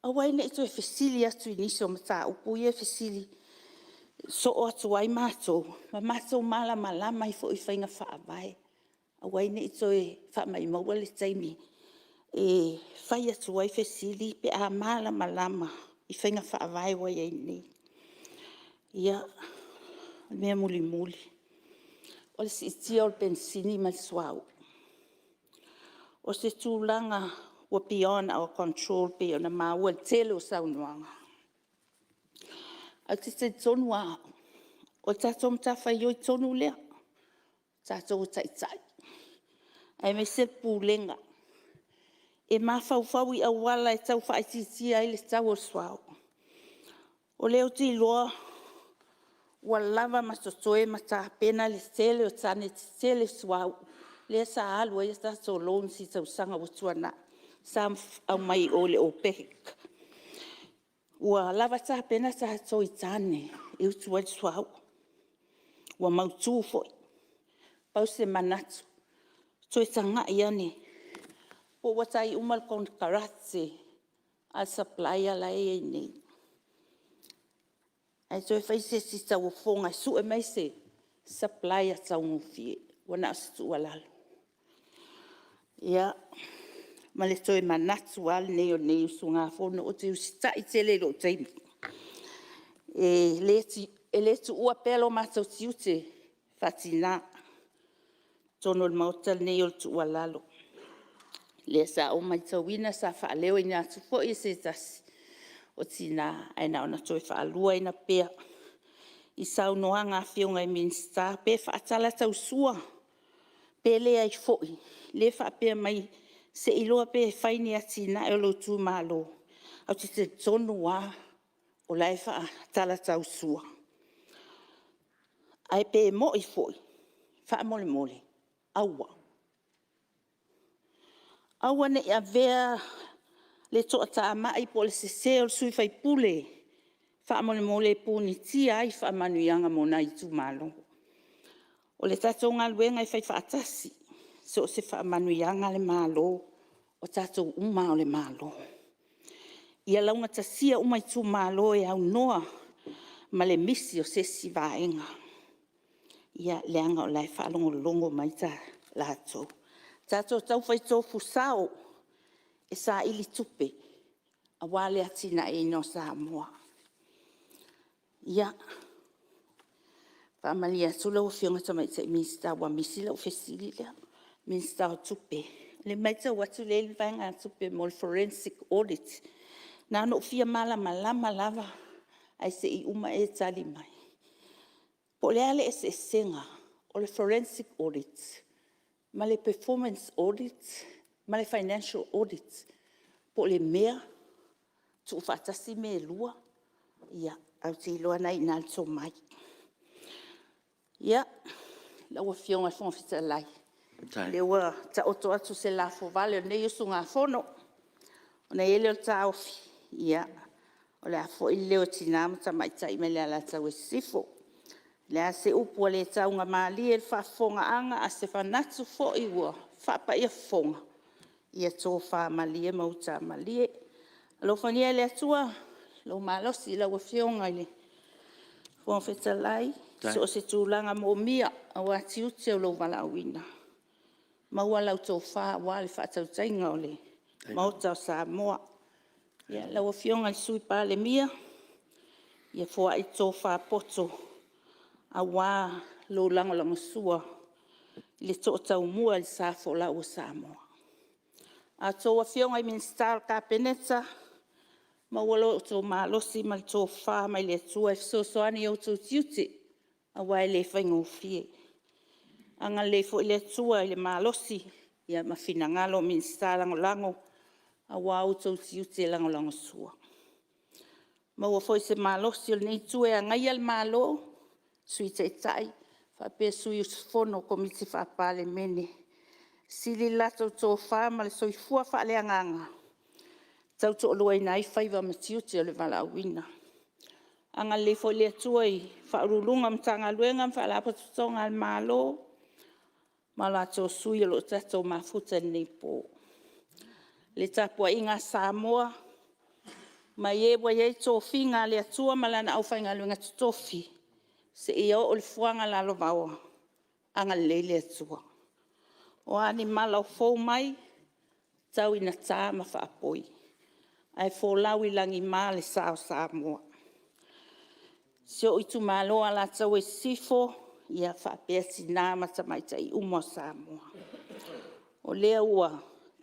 aua ai ne i toe fesili atu i nisi o mataupu ia e fesili soo atu ai matou, ma matou malamalama ai foi i faiga faavae. Aua ai ne i toe faamaumauina le taimi e fai atu ai fesili pe a malamalama i faiga faavae ua i ai nei. Ia, o le mea mulimuli, o le siitia o le penisini ma le suauu. O se tulaga ua beyond our control pei ona maua i le tele o saunoaga. Ae ou te talitonu lava au, o le tatou matafaioi tonu lea, o tatou o taitai, aemaise le Pulega e mafaufau i auala e tau faaitiitia ai le tau o le suauu. O lea ou te iloa ua lava ma totoe ma tapena le tele o tane tetele suauu lea sa alu ai a tatou loans i tausaga ua tuanai, sa aumai i o i le OPEC. Ua lava tapena tatou i tane e utu ai le suauu, ua mautu foi. Pau se manatu, toe tagai ane po ua tai uma le konekarate a le supplier la e i ai nei, ae toe fai se isi tauofoga e sue mai se supplier taugofie. Ua na o se tuualalo. Ia, ma le toe manatu lava lenei o lenei usugafono, ou te usitai tele i lou taimi. E le tuua pea lo matou tiute faa-tina i totonu o le Maota lenei o le tuualalo. Lea sa ou matauina sa faaleoina atu foi e se tasi o tina, ae na ona toe faaluaina pea i saunoaga a Afioga i Minisita, pe faatalatausua pe leai foi, lea e faapea mai se i iloa pe fai ni atinae o lou itumalo. Ae ou te talitonu lava o la e faatalatausua. Ae pe moi foi, faamolemole, aua, aua ne i avea le toatamai po o le sese o le sui usufono faamolemole e punitia ai faamanuiaga mo nai itumalo. O le tatou galuega e faifaatasi, so o se faamanuiaga a le Malo, o tatou uma lava o le Malo. Ia laugatasia uma itumalo e aunoa ma le misi o se isi vaega. Ia, leaga o la e faalogologo mai latou. Tatou tau fai tofu sao e saili tupe aua le atinaeina o Samoa. Ia, e faamalie atu lau Afioga i le Tamaitai Minisita ua misi lau fesili lea, le Minisita o Tupe. O lea e matau atu o lea e i ai le vaegatupe mo le forensic audit. Na ona ou fia malamalama lava ae se i uma e tali mai, po o le a le eseesega o le forensic audit ma le performance audit ma le financial audit? Po o le mea e tuufaatasi mea e lua? Ia, ae ou te iloa o lena e i ina le tomai. Ia, lau Afioga i le Fofoga Fetalai, o lea ua taoto atu se lafovale a lenei usugafono, ona i ai lea o le taofi, ia, o le a foi le leo o tina ma tamaitai mai le Alataua Sisifo. O le a se upu ua le taugamalie i le faafofogaaga a o se manatu foi ua faapaia fofoga, ia tofa malie ma utamalie. Alofagia e le Atua lou malosi lau Afioga i le Fofoga Fetalai i so o se tulaga moomia aua tiute o lou valaauina. Maua lau tofa aua le faatautaiga o le Maota o Samoa. Lau Afioga i le Sui Palemia, ia foai le tofa poto aua lou lagolagosua i le toataumua i le sa folau o Samoa. A outou Afioga i Minisita o le Kapeneta, maua lo outou malosi ma le tofa mai le Atua e fesoasoani i outou tiute aua e le faigofie. Agalelei foi le Atua i le malosi ma finagalo o Minisita Lagolago aua outou tiute e lagolagosua. Maua foi se malosi o lenei Itu e agaia le Malo, Sui Taitai faapea sui usufono o Komiti Faa-Palemene. Sili le latou tofa ma le soifua faaleagaga e tautoaluaina ai faiva ma tiute o le valaauina. Agalelei foi le Atua i Ofisa Sili o Pulega o Matagaluega ma Faalapotopotoga a le Malo ma latou sui o lo o tatou mafuta i lenei po. Le tapuaiga a Samoa mai e ua i ai tofiga a le Atua ma Lana aufaigaluega totofi seia oo i le fuaga lalovaoa, agalelei le Atua. O a ni mala o fou mai, tau ina ta ma faapoi, ae folau i lagima le sa o Samoa. Si ou itumalo o Alataua Sisifo faapea tina ma tamaitai uma o Samoa, o lea ua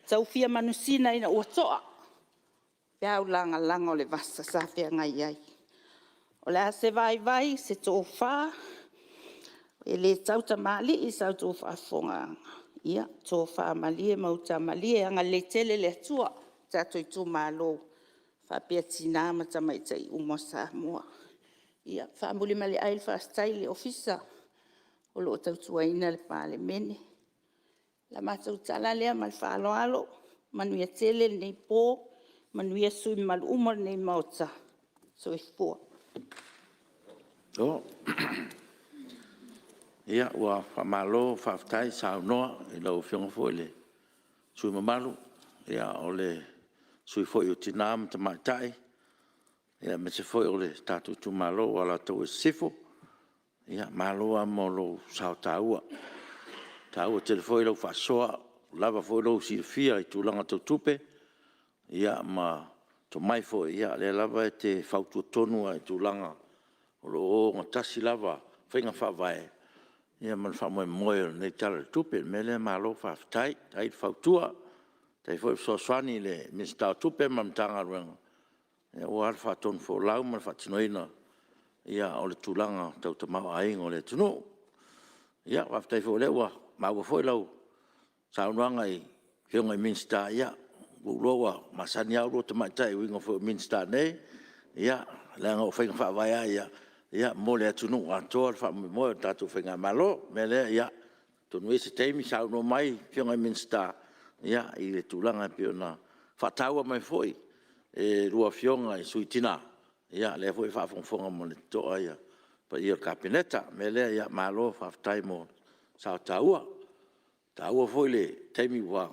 tau fia manusina ina ua toa peau lagalaga o le vasa sa feagai ai. O le a se vaivai se tofa, e le tautamalii i sa outou faafofogaaga, ia tofa malie ma uta malie. Agalelei tele le Atua i tatou itumalo faapea tina ma tamaitai uma o Samoa. Ia, faamuli ma le ai le faafetai i le Ofisa o lo o tautuaina le Palemene. O le matou tala lea ma le faaaloalo, manuia tele lenei po, manuia sui usufono mamalu uma o lenei Maota. Soifua. Ia, ua faamalo faafetai saunoa i lau Afioga foi i le sui usufono mamalu, o le sui usufono foi o Tina ma Tamaitai, aemaise foi o le tatou itumalo o Alataua Sisifo. Malo lava mo lou sao taua. E taua tele foi lau faasoa, ua lava foi lou silafia i tulaga tau tupe ma tomai foi, o lea lava e te fautua tonu lava i tulaga o lo o ogatasi lava faiga faavae ma le faamoemoe o lenei Tala o le Tupe. O le mea lea, malo faafetai, faafetai fautua, faafetai foi fesoasoani i le Minisita o Tupe ma le Matagaluega aua le faatonufolau ma le faatinoina o le tulaga tau tamaoaiga o le atunuu. Ia faafetai foi o lea ua maua foi lau saunoaga i Afioga i Minisita, ia ua ou iloa ua masani lava oulua tamaitai i uiga foi o Minisita nei, leaga o faiga faavae lava ia, mo le atunuu atoa le faamoemoe o le tatou faigamalo. O le mea lea, ia, atonu e i ai se taimi saunoa mai Afioga i Minisita i le tulaga e pei ona faataua mai foi e lua Afioga i sui tina, o lea foi e faafogafoga ma le totoa le paia o le Kapeneta. O le mea lea, malo faafetai mo sao taua. E taua foi le taimi ua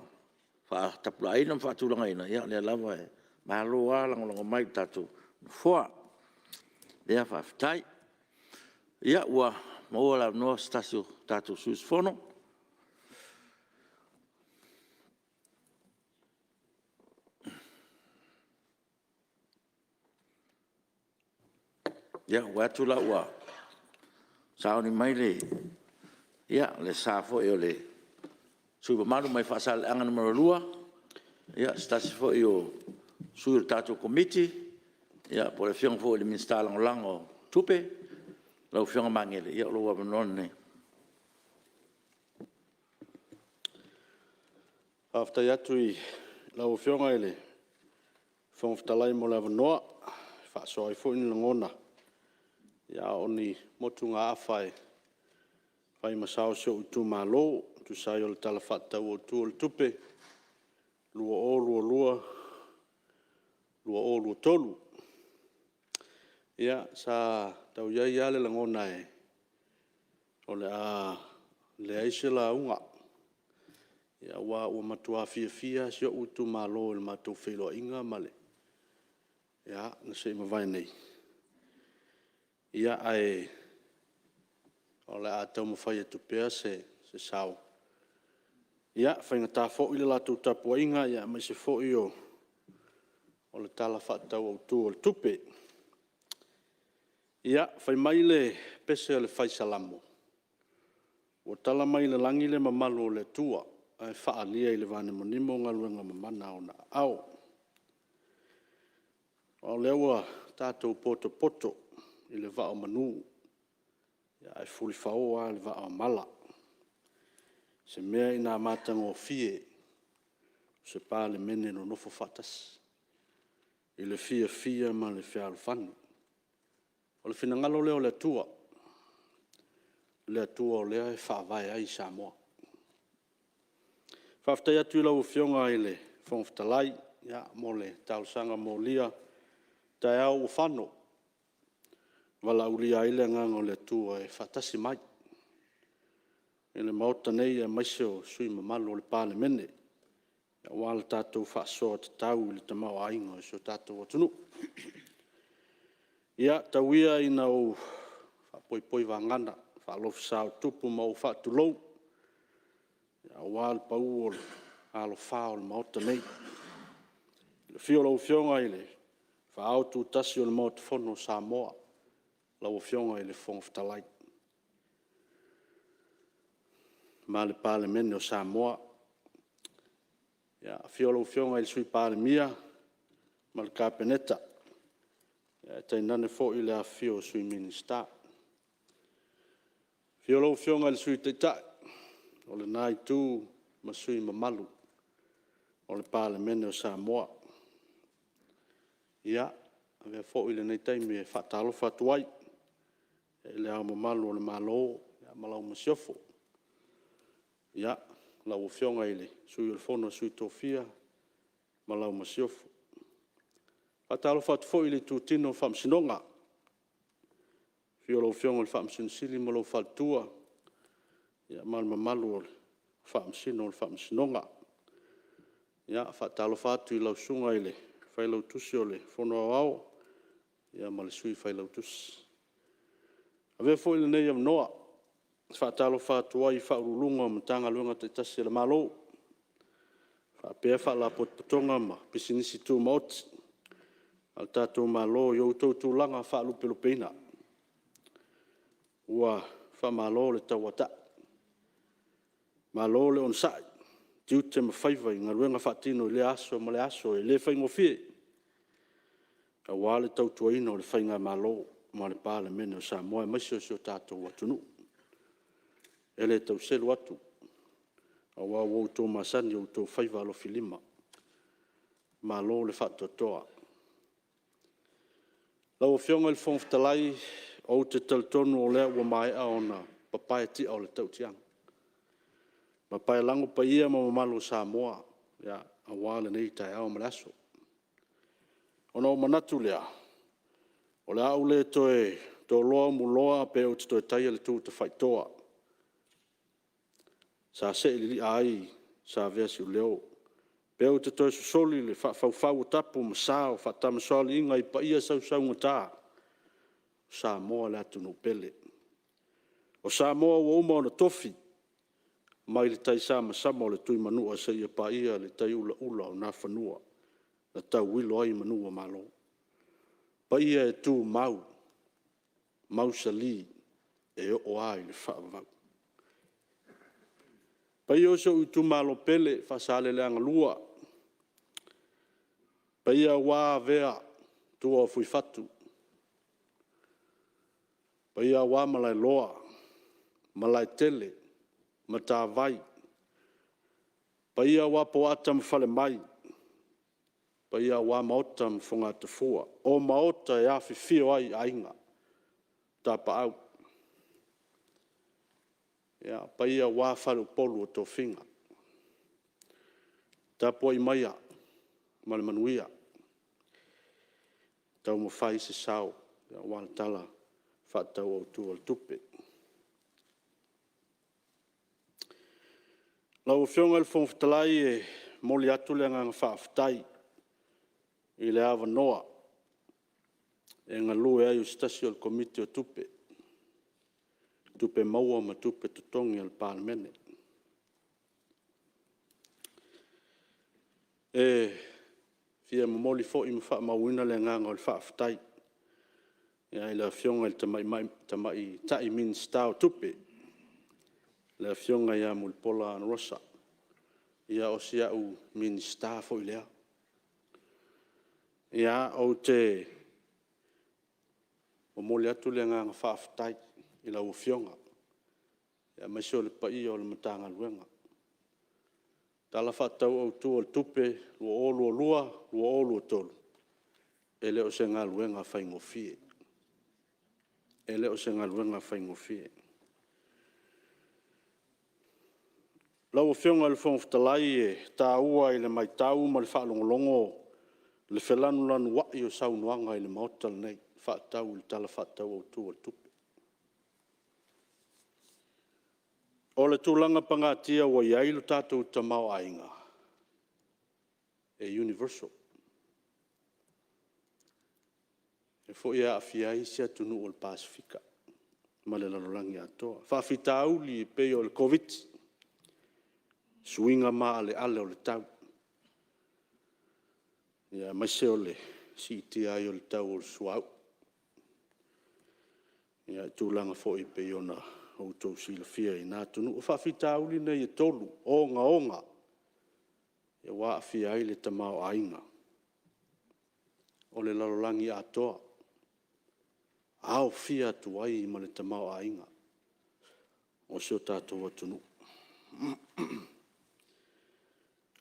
faatapulaaina ma faatulagaina, ia o lea lava e malo lava lagolago mai i le tatou Nofoa. O lea faafetai. Ia, ua maua le avanoa o se tasi o tatou sui usufono. Ia, ua vaai atu la ua sauni mai le sa foi o le sui usufono mamalu mai Faasaleleaga 2, o se tasi foi o sui o le tatou Komiti, po o le Afioga foi i le Minisita Lagolago o Tupe, lau Afioga Magele, o lou avanoa lenei. Faafetai atu i lau Afioga i le Fofoga Fetalai mo le avanoa e faasoa ai foi ni lagona a o ni motugaafa e fai ma sao o si ou itumalo e tusa ai o le Tala Faatatau Autu o le Tupe 2022/2023. Ia, sa tau i ai lava le lagona o le a leai se lauga, aua ua matua fiafia lava si ou itumalo i le matou feiloaiga na se i mavae nei, ae o le a taumafai atu pea se sao. Ia, e faigata foi le latou tapuaiga aemaise foi o le Tala Faatatau Autu o le Tupe. Ia, fai mai le pese a le fai Salamo, “Ua tala mai le lagi le mamalu o le Atua, ae faaalia i le vanimonimo galuega mamana a Ona aao.” O lea ua tatou potopoto i le vaa o manu, ae fulifao lava i le vaa o mala. I se mea ina matagofie se Palemene nonofo faatasi i le fiafia ma le fealofani. O le finagalo lea o le Atua, o le Atua o lea e faavae ai Samoa. Faafetai atu i lau Afioga i le Fofoga Fetalai mo le talosaga molia i taeao ua fano, e valaaulia ai le Agaga o le Atua e faatasi mai i le Maota nei aemaise o sui usufono mamalu o le Palemene, aua le tatou faasoa tatau i le tamaoaiga o si o tatou atunuu. Ia tau ia ina ou faapoipoi vagana faa-alofisa o Tupu ma ou faatulou aua le pau o le alafa o le Maota nei, i le afio o lau Afioga i le Faaotutasi o le Maota Fono o Samoa, lau Afioga i le Fofoga Fetalai ma le Palemene o Samoa. Afio lau Afioga i le Sui Palemia ma le Kapeneta, ae tainane foi le afifio o Sui Minisita. Afio lau Afioga i le Sui Taitai o lena Itu ma sui usufono mamalu o le Palemene o Samoa. Ia, avea foi lenei taimi e faatalofa atu ai i Le Ao Mamalu o le Malo ma lau Masiofo, lau Afioga i le Sui o le Fono a Sui Tofia ma lau Masiofo. E faatalofa atu foi i le itutino o le Faamasinoga, afio lau Afioga i le Faamasino Sili ma lou faletua ma le mamalu o Faamasino o le Faamasinoga. E faatalofa atu i lau Susuga i le Failautusi o le Fono Aoao ma le Sui Failautusi. Avea foi lenei avanoa e faatalofa atu ai i Ofisa Sili o Pulega o Matagaluega taitasi a le Malo, faapea Faalapotopotoga ma Pisinisi Tumaoti a le tatou Malo i o outou tulaga faalupelupeina. Ua faamalo le tauatai, malo le onosai i tiute ma faiva i galuega faatino i lea aso ma lea aso e le faigofie, aua le tautuaina o le faigamalo ma le Palemene o Samoa aemaise o si o tatou atunuu. E le tau selu atu, aua ua outou masani i o outou faiva alofilima. Malo le faatoatoa. Lau Afioga i le Fofoga Fetalai, ou te talitonu o lea ua maea ona papae tia o le tautiaga, ma paelago paia ma mamalu o Samoa aua lenei taeao ma le aso. Ona ou manatu lea, o le a ou le toe toloa umuloa pe ou te toe taia le tu tafaitoa sa see lilia ai Saveasiuleo, pe ou te toe sosoli le faafaufau o tapu ma sa o faatamasoaliiga i paia sausaugata o Samoa le atunuu pele. O Samoa ua uma ona tofi mai le taisamasama o le Tuimanua seia paia le taiulaula o Nafanua na tauilo ai manu o Malo. O paia e tumau, mausali e oo lava i le faavavau. Le paia o si ou itumalo pele Faasaleleaga 2, paia aua Avea tua o Fuifatu, paia aua Malaeloa, Malaetele, Matavai, paia aua Poata ma Falemai, paia aua Maota ma Fogatafua, o Maota e afifio ai aiga, Tapaau. Ia, o paia aua faleupolu o tofiga. Tapuai maia ma le manuia, taumafai se sao aua le Tala Faatatau Autu o le Tupe. Lau Afioga i le Fofoga Fetalai, e momoli atu le agaga faafetai i le avanoa e galue ai o se tasi o Komiti o Tupe, Tupe Maua ma Tupe Totogi a le Palemene. E fia momoli foi ma faamauina le agaga o le faafetai i le Afioga i le Tamaitai Minisita o Tupe, le Afioga ia Mulipola Anarosa, ia o si au Minisita foi lea. Ou te momoli atu le agaga faafetai i lau Afioga aemaise o le paia o le Matagaluega. O le Tala Faatatau Autu o le Tupe 2022/2023, e le o se galuega faigofie, e le o se galuega faigofie. Lau Afioga i le Fofoga Fetalai, e taua i le matau ma le faalogologo le felanulanuai o saunoaga i le Maota lenei e faatatau i le Tala Faatatau Autu o le Tupe. O le tulaga pagatia ua i ai le tatou tamaoaiga, e universal. O lea foi e aafia ai isi atunuu o le Pasefika ma le lalolagi atoa. O faafitauli e pei o le Koviti-19, suiga maaleale o le tau, aemaise o le siitia ai o le tau o le suauu i tulaga foi e pei ona outou silafia i na atunuu. O faafitauli nei e tolu ogaoga ua aafia ai le tamaoaiga o le lalolagi atoa, aofia atu ai ma le tamaoaiga o si o tatou atunuu.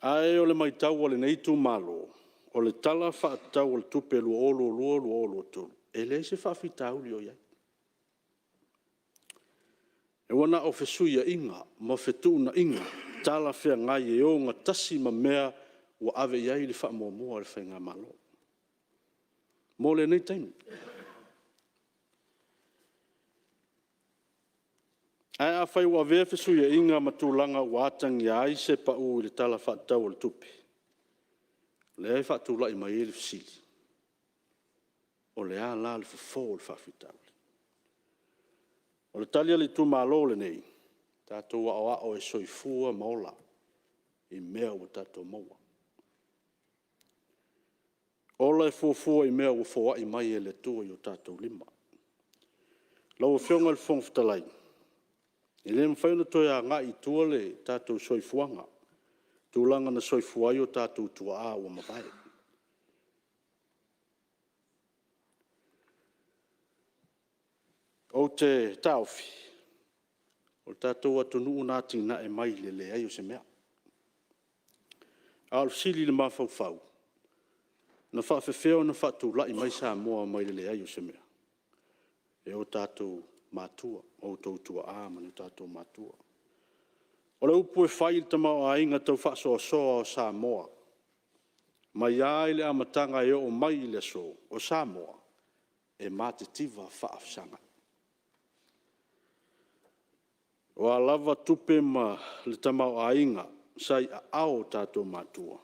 Ae o le matau a lenei itumalo, o le Tala Faatatau o le Tupe 2022/2023, e leai se faafitauli o i ai. Ua na o fesuiaiga ma fetuunaiga talafeagai e ogatasi ma mea ua ave i ai le faamuamua a le Faigamalo mo lenei taimi. Ae afai ua avea fesuiaiga ma tulaga ua atagia ai se pau i le Tala Faatatau o le Tupe, lea e faatulai mai ai le fesili, o le a la le fofo o le faafitauli? O le tali a le itumalo lenei, tatou aoao e soifua ma ola i mea ua tatou maua. Ola e fuafua i mea ua foai mai e le Atua i o tatou lima. Lau Afioga i le Fofoga Fetalai, e le mafai ona toe agai i tua le tatou soifuaga i tulaga na soifua ai o tatou tuaa ua mavae. Ou te taofi, o le tatou atunuu na atinae mai i le leai o se mea. A o le fesili i le mafaufau, na faapefea ona faatulai mai Samoa mai le leai o se mea? E o tatou matua, o outou tuaa ma ni o tatou matua. O le upu e fai i le tamaoaiga tau faasoasoa o Samoa, mai lava i le amataga e oo mai i le aso, o Samoa e matitiva faafesagai. O a lava tupe ma le tamaoaiga sa i aao o tatou matua, o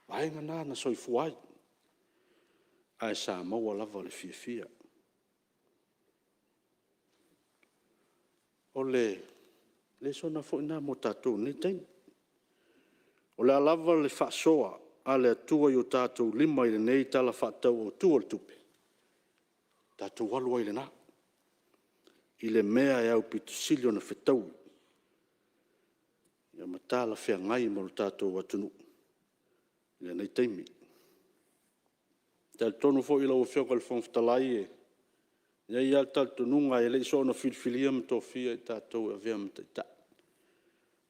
vaega na na soifua ai, ae sa maua lava le fiafia. O le lesona foi lena mo tatou i lenei taimi. O le a lava le faasoa a le Atua i o tatou lima i lenei Tala Faatatau Autu o le Tupe, tatou alu ai i lena, i le mea e aupito sili ona fetaui ma talafeagai mo le tatou atunuu i lenei taimi. E talitonu foi lau Afioga i le Fofoga Fetalai, e i ai lava le talitonuga e le i soona filifilia ma tofia i tatou e avea ma taitai o le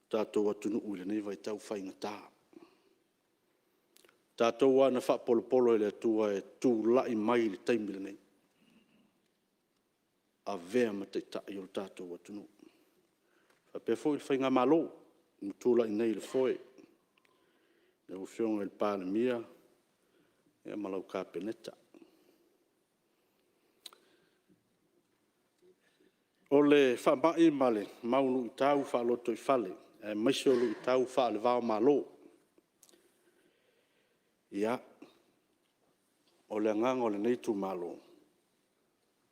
tatou atunuu i lenei vaitau faigata. O tatou lava na faapolopolo e le Atua e tulai mai i le taimi lenei, e avea ma taitai o le tatou atunuu. faapea foi le Faigamalo ua tulai nei i le foe, lau Afioga i le Palemia ma lau Kapeneta. O le faamai ma le mau luitau faalotoifale aemaise o luitau faale-va-o-Malo, ia, o le agaga o lenei itumalo,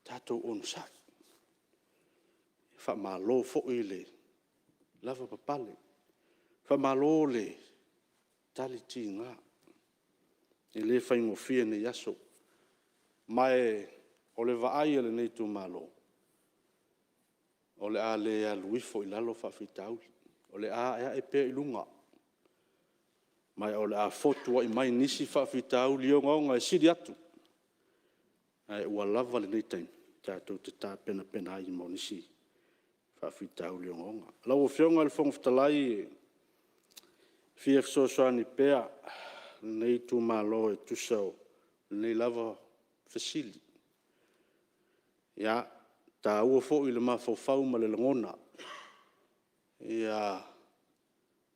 tatou onosai, faamalo foi le lavapapale, faamalo le tali tiga, e le faigofie nei aso. Ma o le vaai a lenei itumalo, o le a le alu ifo i lalo faafitauli, o le a aeae pea i luga, ma o le a fotuai mai nisi faafitauli ogaoga e sili atu, ae ua lava lenei taimi tatou te tapenapena ai mo nisi faafitauli ogaoga. Lau Afioga i le Fofoga Fetalai, e fia fesoasoani pea lenei itumalo e tusa o lenei lava fesili. E taua foi le mafaufau ma le lagona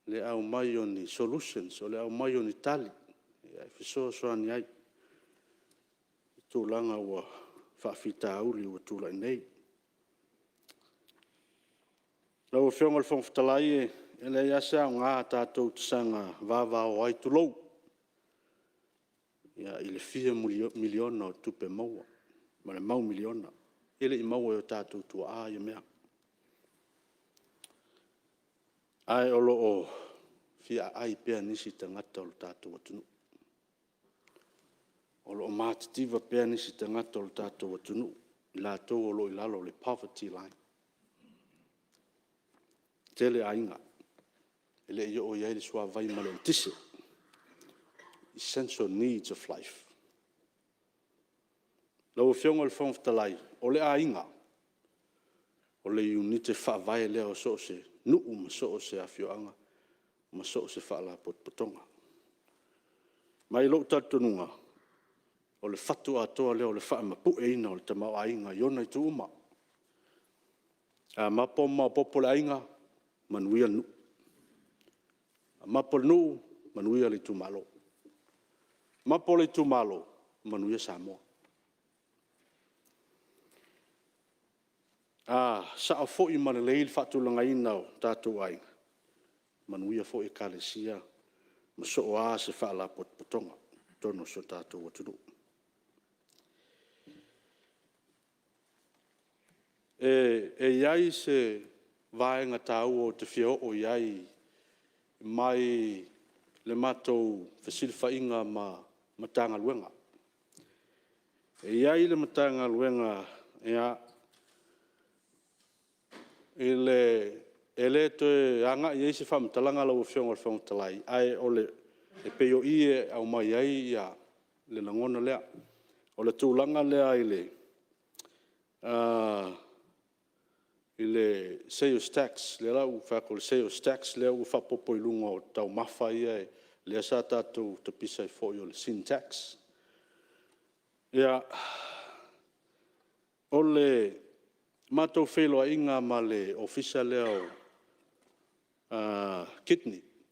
le aumai o ni solutions, o le aumai o ni tali e fesoasoani ai i tulaga o faafitauli ua tulai nei. Lau Afioga i le Fofoga Fetalai, e leai lava se aoga tatou te saga vavao ai, tulou, i le fia miliona o tupe maua ma le mau miliona, e le i maua e o tatou tuaa ia mea, ae o lo o fia aai pea nisi tagata o le tatou atunuu. O lo o matitiva pea nisi tagata o le tatou atunuu, i latou o lo o i lalo o le poverty line. E tele aiga e le i oo i ai le suavai ma le eletise, essential needs of life. Lau Afioga i le Fofoga Fetalai, o le aiga, o le iunite faavae lea o so o se nuu ma so o se afioaga ma so o se faalapotopotoga. Ma i lou talitonuga, o le fatu atoa lea o le faamapueina o le tamaoaiga i ona itu uma. A mapo ma maopoopo le aiga, manuia le nuu. A mapo le nuu, manuia le itumalo. Mapo le itumalo, manuia Samoa. A sao foi ma lelei le faatulagaina o tatou aiga, manuia foi Ekalesia ma so o se faalapotopotoga i totonu o si o tatou atunuu. E i ai se vaega taua ou te fia oo i ai mai le matou fesilafaiga ma Matagaluega. E i ai le Matagaluega e le toe agai i ai se faamatalaga lau Afioga i le Fofoga Fetalai, ae pei o i e aumai ai le lagona lea. O le tulaga lea i le sales tax, lea ua ou fai atu o le sales tax lea ua faaopoopo i luga o taumafa lea sa tatou tapisa ai foi o le sin tax. O le matou feiloaiga ma le Ofisa lea o le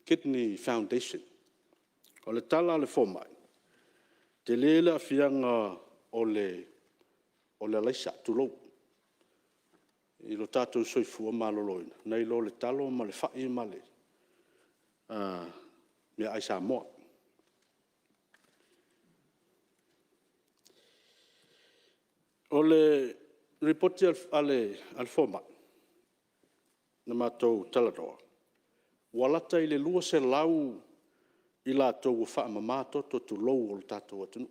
Kidney Foundation, o le tala a le fomai, e tele le aafiaga o le araisa tulou, i lo tatou soifua maloloina, nai lo le talo ma le fai ma le meaai Samoa. O le lipoti a le fomai na matou talanoa, ua lata i le 200 i latou ua faamama toto tulou, o le tatou atunuu.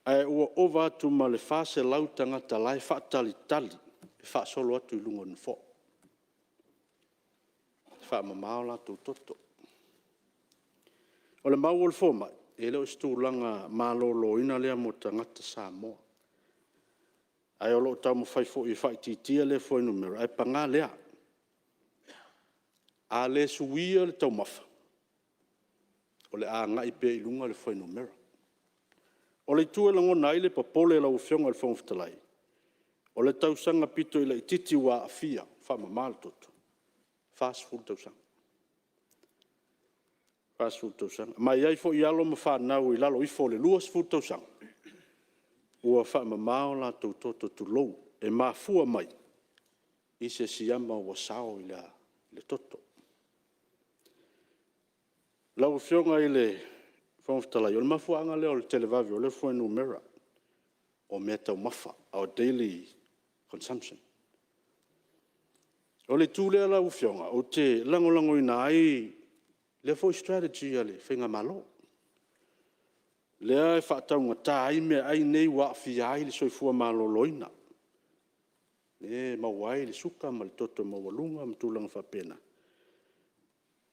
Ae ua ova atu ma le 400 tagata o la e faatalitali e faasolo atu i luga o le nofoa e faamama o latou toto. O le mau a le fomai, e le o se tulaga maloloina lea mo tagata Samoa, ae o lo o taumafai foi e faaitiitia lea fuainumera, ae paga lea, a le suia le taumafa, o le a agai pea i luga le fuainumera. O le itu e lagona ai le popole lau Afioga i le Fofoga Fetalai, o le tausaga pito laitiiti ua aafia. faamama le toto, 40 tausaga. 40 tausaga. Ma e i ai foi alo ma fanau e i lalo ifo o le 20 tausaga, ua faamama o latou toto tulou, e mafua mai i se siama ua sao i le toto. Lau Afioga i le Fofoga Fetalai, o le mafuaaga lea o le televave o lea fuainumera o meataumafa, our daily consumption. O le itu lea lau Afioga ou te lagolagoina ai lea foi strategy a le Faigamalo, lea e faataugata ai meaai nei ua aafia ai le soifua maloloina, lea e maua ai le suka ma le toto maualuga ma tulaga faapena.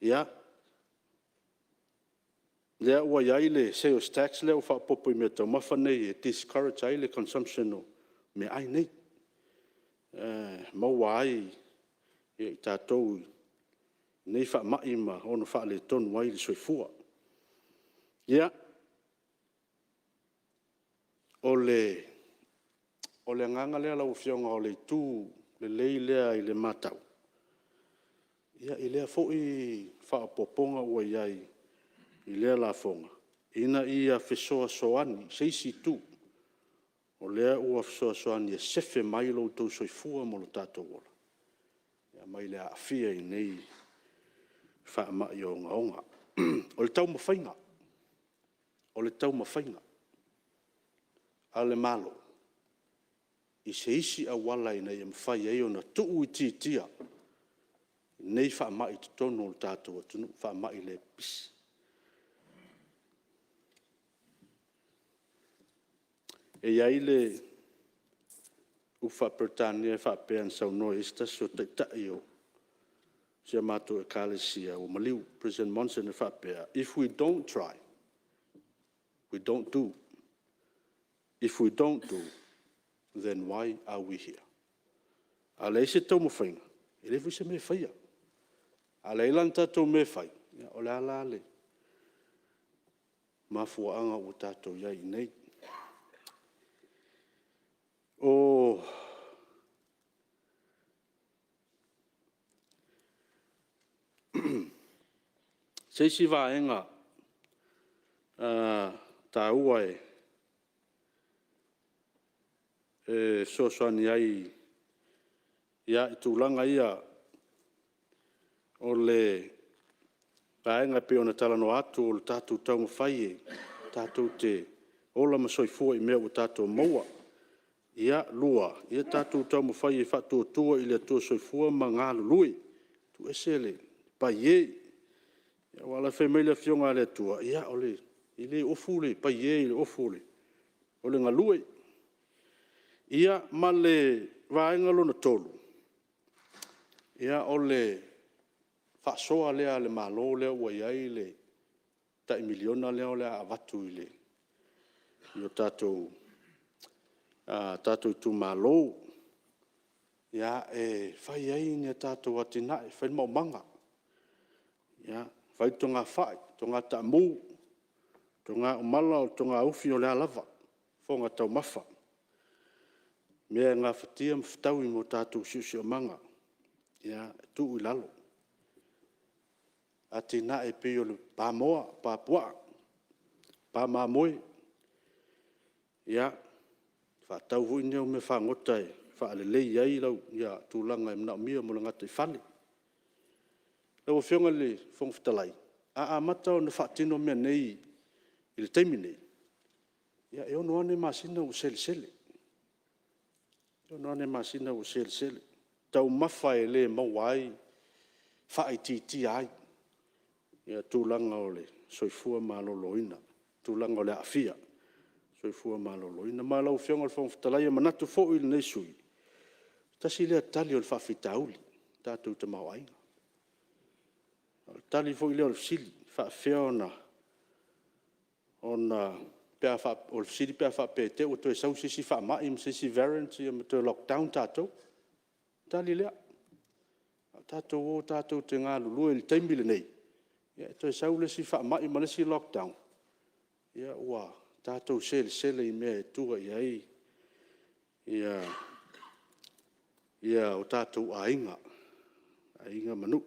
Ia, lea ua i ai le sales tax lea ua faaopoopo i meataumafa nei e discourage ai le consumption o meaai nei, e maua ai e i tatou i nei faamai ma ono faaletonu ai le soifua. Ia, o le agaga lea lau Afioga, o le itu lelei lea i le matau i lea foi faaopoopoga ua i ai i lea lafoga, ina ia fesoasoani i se isi itu, o lea ua fesoasoani e sefe mai lo outou soifua ma lo tatou ola mai le aafia i nei faamai ogaoga. O le taumafaiga a le Malo i se isi auala ina ia mafai ai ona tuuitiitia nei faamai i totonu o le tatou atunuu, faamai le pipisi. E i ai le upu faa-Peretania e faapea na saunoa i ai se tasi o taitai o si a matou Ekalesia ua maliu, President Monson e faapea, if we don't try, we don't do. If we don't do, then why are we here? A leai se taumafaiga, e leai foi se mea e faia. A leai la ni tatou mea e fai, o le a la le mafuaaga ua tatou i ai i inei? O se isi vaega taua e fesoasoani ai i tulaga ia o le vaega e pei ona talanoa atu o le tatou taumafai tatou te ola ma soifua i mea ua tatou maua. Lua, ia tatou taumafai e faatuatua i le Atua Soifua ma galulue, tuuese le paiē. Aua o la e fai mai le Afioga a le Atua, e le ofu le paiē i le ofu o le galue. Ia ma le vaega lona tolu, o le faasoa lea a le Malo lea ua i ai le tai $1 miliona lea o le a avatu i o tatou itumalo e fai ai ni a tatou atinae, e fai le maumaga, fai le togafai, toga taamu, toga umala, o le toga ufi, o le a lava fofoga taumafa, mea e gafatia ma fetaui ma o tatou siosiomaga, tuu i lalo. Atinae e pei o le pamoa, pa puaa, pa mamoe, faatau foi lea o meafagota e faalelei ai tulaga e manaomia mo le gataifale. Lau Afioga i le Fofoga Fetalai, a amata ona faatino mea nei i le taimi lenei, e 6 lava nai masina ua selesele, taumafa e le maua ai, faaitiitia ai tulaga o le soifua maloloina, tulaga o le aafia o le soifua maloloina. Ma lau Afioga i le Fofoga Fetalai, e manatu foi lenei sui usufono, tasi lea tali o le faafitauli lo tatou tamaoaiga. O le tali foi lea o le fesili, o le fesili pe a faapea e te i ua toe sau se isi faamai ma se isi variant ma toe lockdown tatou. O le tali lea, a tatou o tatou te galulue i le taimi lenei, e toe sau le isi faamai ma le isi lockdown, ua tatou selesele i mea e tua i ai o tatou aiga, aiga ma nuu.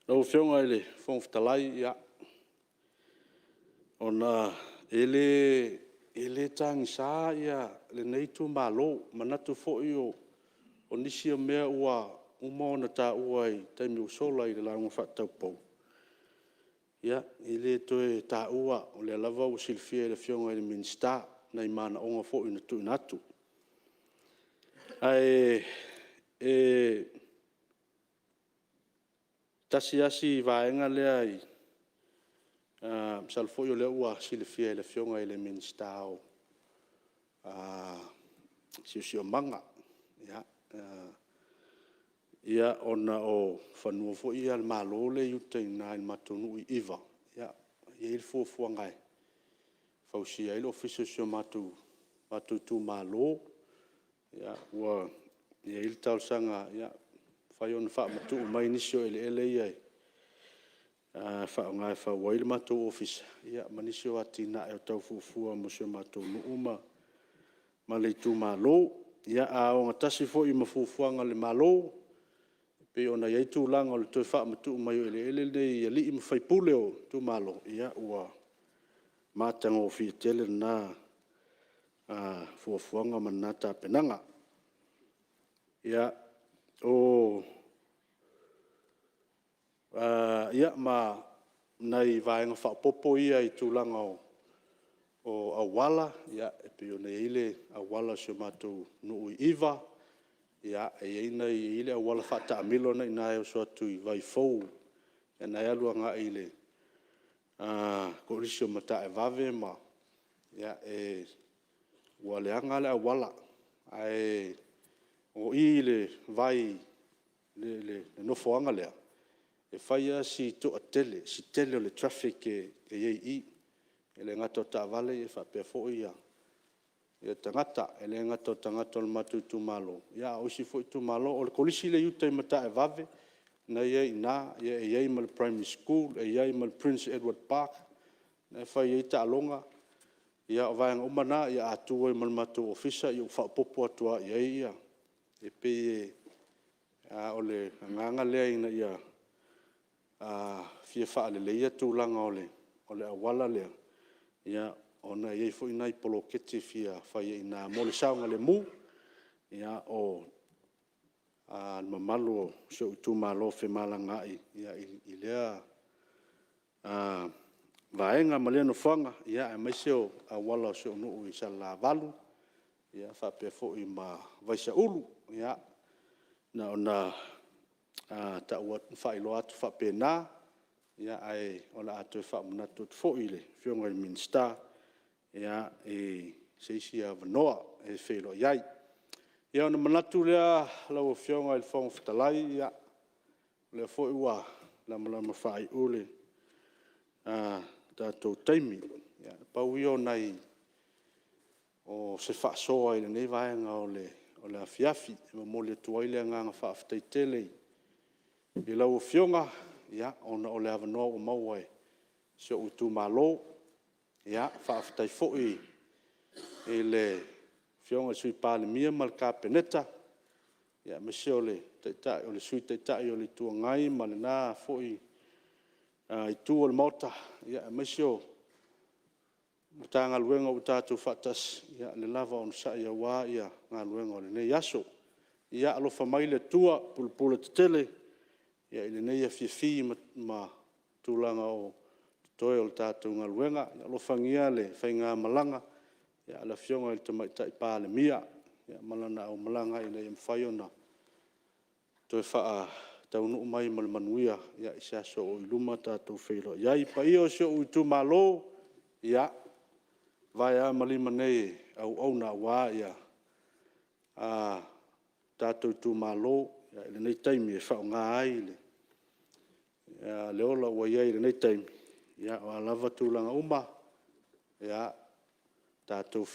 Lau Afioga i le Fofoga Fetalai, ona e le tagisa lenei itumalo, e manatu foi o nisi o mea ua uma ona taua i taimi ua sola i le lauga faataupou, ia, e le toe taua, o lea lava ua silafia e le Afioga i le Minisita nai manaoga foi na tuuina atu. Ae tasi lava si vaega lea, masalo foi o lea ua silafia e le Afioga i le Minisita o le Siosiomaga, ona o fanua foi ia a le Malo lea e i uta i ina i le matou nuu i Iva, e i ai le fuafuaga e fausia ai le ofisa o si o matou itumalo. Ua i ai le talosaga, pe mafai ona faamatuu mai nisi o eleele ia e faaaoga e fau ai le matou ofisa ma nisi o atinae o tau fuafua mo si o matou nuu ma le itumalo. Ia, a ogatasi foi ma fuafuaga a le Malo e pei ona i ai tulaga o le toe faamatuu mai o eleele nei i alii ma faipule o itumalo, ia ua matagofie tele lena fuafuaga ma lena tapenaga. Ia, ma nai vaega faaopoopo ia i tulaga o auala, e pei ona i ai le auala o si o matou nuu i Iva, e i ai le auala faataamilo lena e i ina e oso atu i Vaifou lena e alu agai i le Kolisi o Mataevave ua leaga lava le auala. Ae o i i le vai i le nofoaga lea, e fai lava si toatele, si tele o le traffic e i ai i i. E le gata o taavale ae faapea foi tagata. E le gata o tagata o le matou itumalo, a o isi foi itumalo. O le kolisi lea e i uta i Mataevave lena e i ai i ina, e i ai ma le Primary School, e i ai ma le Prince Edward Park lena e fai ai taaloga. Ia o vaega uma na, a tu ai ma le matou ofisa, ua faaopoopo atu lava i ai. E pei o le agaga lea ina ia fia faaleleia tulaga o le auala lea, ona e i ai foi nai poloketi e fia fai ai i ina mo le saogalemu o le mamalu o si ou itumalo e femalagaai i lea vaega ma lea nofoaga, aemaise o auala o si ou nuu i Salelavalu faapea foi ma Vaisaulu. Ia, na ona faailoa atu faapena, ae o le a toe faamanatu atu foi i le Afioga i le Minisita i se isi avanoa e feiloai ai. Ia, ona manatu lea lau Afioga i le Fofoga Fetalai, o lea foi ua lamalama faaiu le tatou taimi. Na pau ia o se faasoa i lenei vaega o le afiafi. E momoli atu ai le agaga faafetai tele i lau Afioga ona o le avanoa ua maua e si ou itumalo. Faafetai foi i le Afioga i le Sui Palemia ma le Kapeneta, aemaise o le Sui Taitai o le Itu Agai ma lena foi Itu o le Maota, aemaise o Matagaluega ua tatou faatasi i le lava onosai aua galuega o lenei aso. Ia alofa mai le Atua pupula tetele i lenei afiafi ma tulaga o totoe o le tatou galuega. Ia alofagia le faigamalaga a le Afioga i le Tamaitai Palemia ma lana aumalaga ina ia mafai ona toe faataunuu mai ma le manuia i se aso o i luma tatou feiloai ai. Le paia o si ou itumalo, ia, e vae lava ma lima nei e auauna aua tatou itumalo i lenei taimi e faaaoga ai le ola ua i ai i lenei taimi. O a lava tulaga uma, ia tatou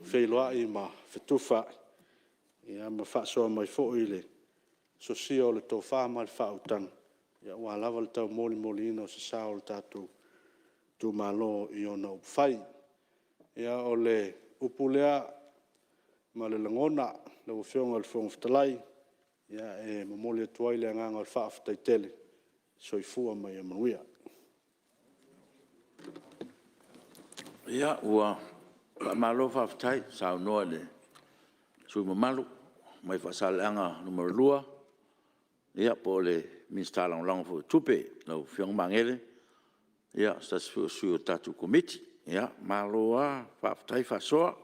feiloai ma fetufaai ma faasoa mai foi le sosia o le tofa ma le faautaga aua lava le taumolimoliina o se sao o le tatou itumalo i ona upufai. Ia o le upu lea ma le lagona lau Afioga i le Fofoga Fetalai, e momoli atu ai le agaga o le faafetai tele. Soifua ma ia manuia. Ia, ua faamalo faafetai saunoa i le sui usufono mamalu mai Faasaleleaga Nu.2 po o le Minisita Lagolago foi o Tupe, lau Afioga Magele, o se tasi foi o sui o le tatou Komiti. Malo lava faafetai faasoa,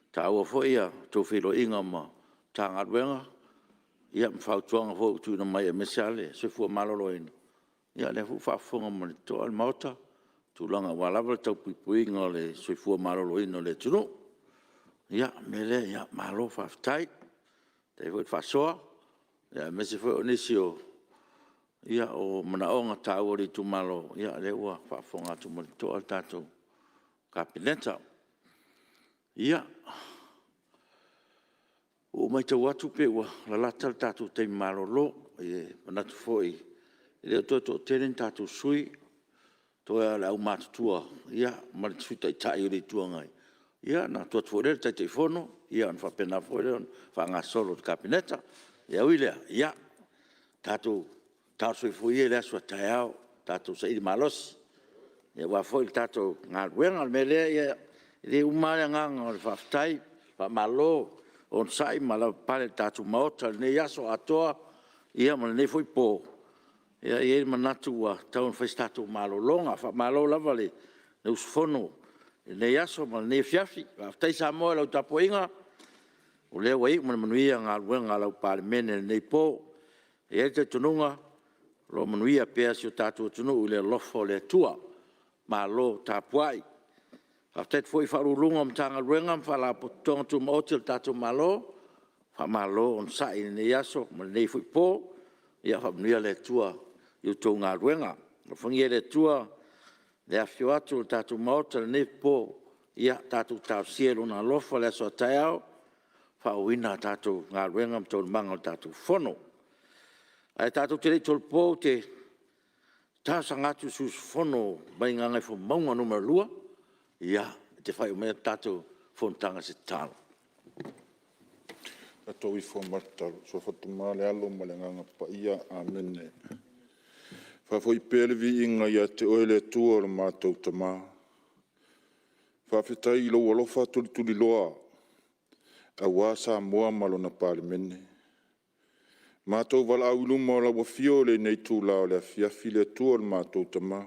e taua foi a outou feiloaiga ma Matagaluega ma fautuaga foi ua tuuina mai aemaise lava le soifua maloloina. Ia o lea foi ua faafofoga ma le totoa le Maota i tulaga aua lava le tau puipuiga o le soifua maloloina o le atunuu. Ia, o le mea lea, malo faafetai, faafetai foi le faasoa, aemaise foi o nisi o manaoga taua o le itumalo, o lea ua faafofoga atu ma le totoa le tatou Kapeneta. Ia, ua ou matau atu pei ua lalata le tatou taimi malolo. E manatu foi e le o toe toatele ni tatou sui usufono, toe lava o le aumatutua ma le Sui Taitai o le Itu Agai, ia ona tuu atu foi lea i le Taitaifono ona faapena foi lea ona faagasolo i le Kapeneta. Ae ui i lea, ia tatou talo soifua ia i le aso a taeao, tatou saili malosi aua foi le tatou galuega. O le mea lea, e le uma lava le agaga o le faafetai, faamalo onosai ma lavapapale i le tatou Maota i lenei aso atoa ma lenei foi po. E i ai le manatu ua tatau ona fai se tatou malologa. Faamalo lava le usufono i lenei aso ma lenei afiafi. Faafetai Samoa i lau tapuaiga, o lea ua iu ma le manuia galuega a lau Palemene i lenei po. E i ai le talitonuga o lo o manuia pea si o tatou atunuu i le alofa o le Atua. Malo tapuai. Faafetai atu foi i Ofisa Sili o Pulega o Matagaluega ma Faalapotopotoga Tumaoti a le tatou Malo, faamalo onosai i lenei aso ma lenei foi po. Ia faamanuia le Atua i a outou galuega. Alofagia e le Atua le afifio atu o le tatou Maota i lenei po. Ia tatou talosia i Lona alofa le aso a taeao e faaauauina a tatou galuega ma taualumaga o le tatou Fono. Ae tatou te le i tolopo, ou te talosaga atu i le sui usufono mai Gagaifomauga Nu.2 e te faaiu maia le tatou fonotaga i se tatalo. Ia Amene. Faafoi pea le viiga ia te Oe le Atua lo matou Tama, faafetai i lou alofa tulituliloa aua Samoa ma lona Palemene. Matou valaau i luma o lau Afio i lenei itula o le afiafi le Atua lo matou Tama,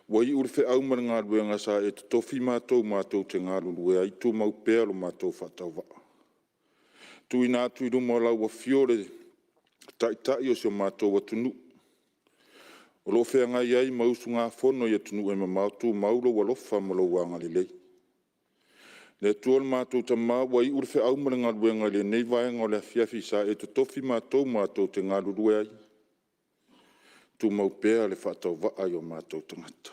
ua iu le feau ma le galuega sa e totofi matou matou te galulue ai, tumau pea lo matou faatauvaa. Tuuina atu i luma o lau Afio le Taitai o si o matou atunuu o lo o feagai ai ma usugafono i atunuu e mamao, tumau lou alofa ma lou agalelei. Le Atua lo matou Tama, ua iu le feau ma le galuega i lenei vaega o le afiafi sa e totofi matou matou te galulue ai, tumau pea le faatauvaa i o matou tagata.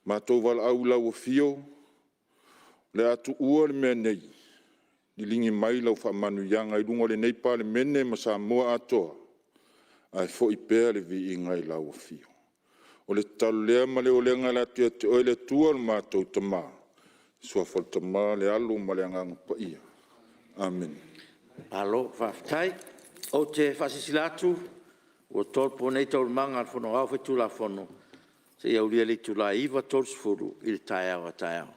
Matou valaau i lau Afio, o le a tuua le mea nei, liligi mai lau faamanuiaga i luga o lenei Palemene ma Samoa atoa, ae foi pea le viiga i lau Afio. O le tatalo lea ma le olega e ala atu ia te Oe le Atua lo matou Tama, i le Suafa o le Tama le Alo ma le Agaga Paia. Amene. Malo faafetai. Ou te faasilasila atu ua tolopo nei Taualumaga a le Fono Aoao Faitulafono seia aulia le itula e 9:30 i le taeao a taeao.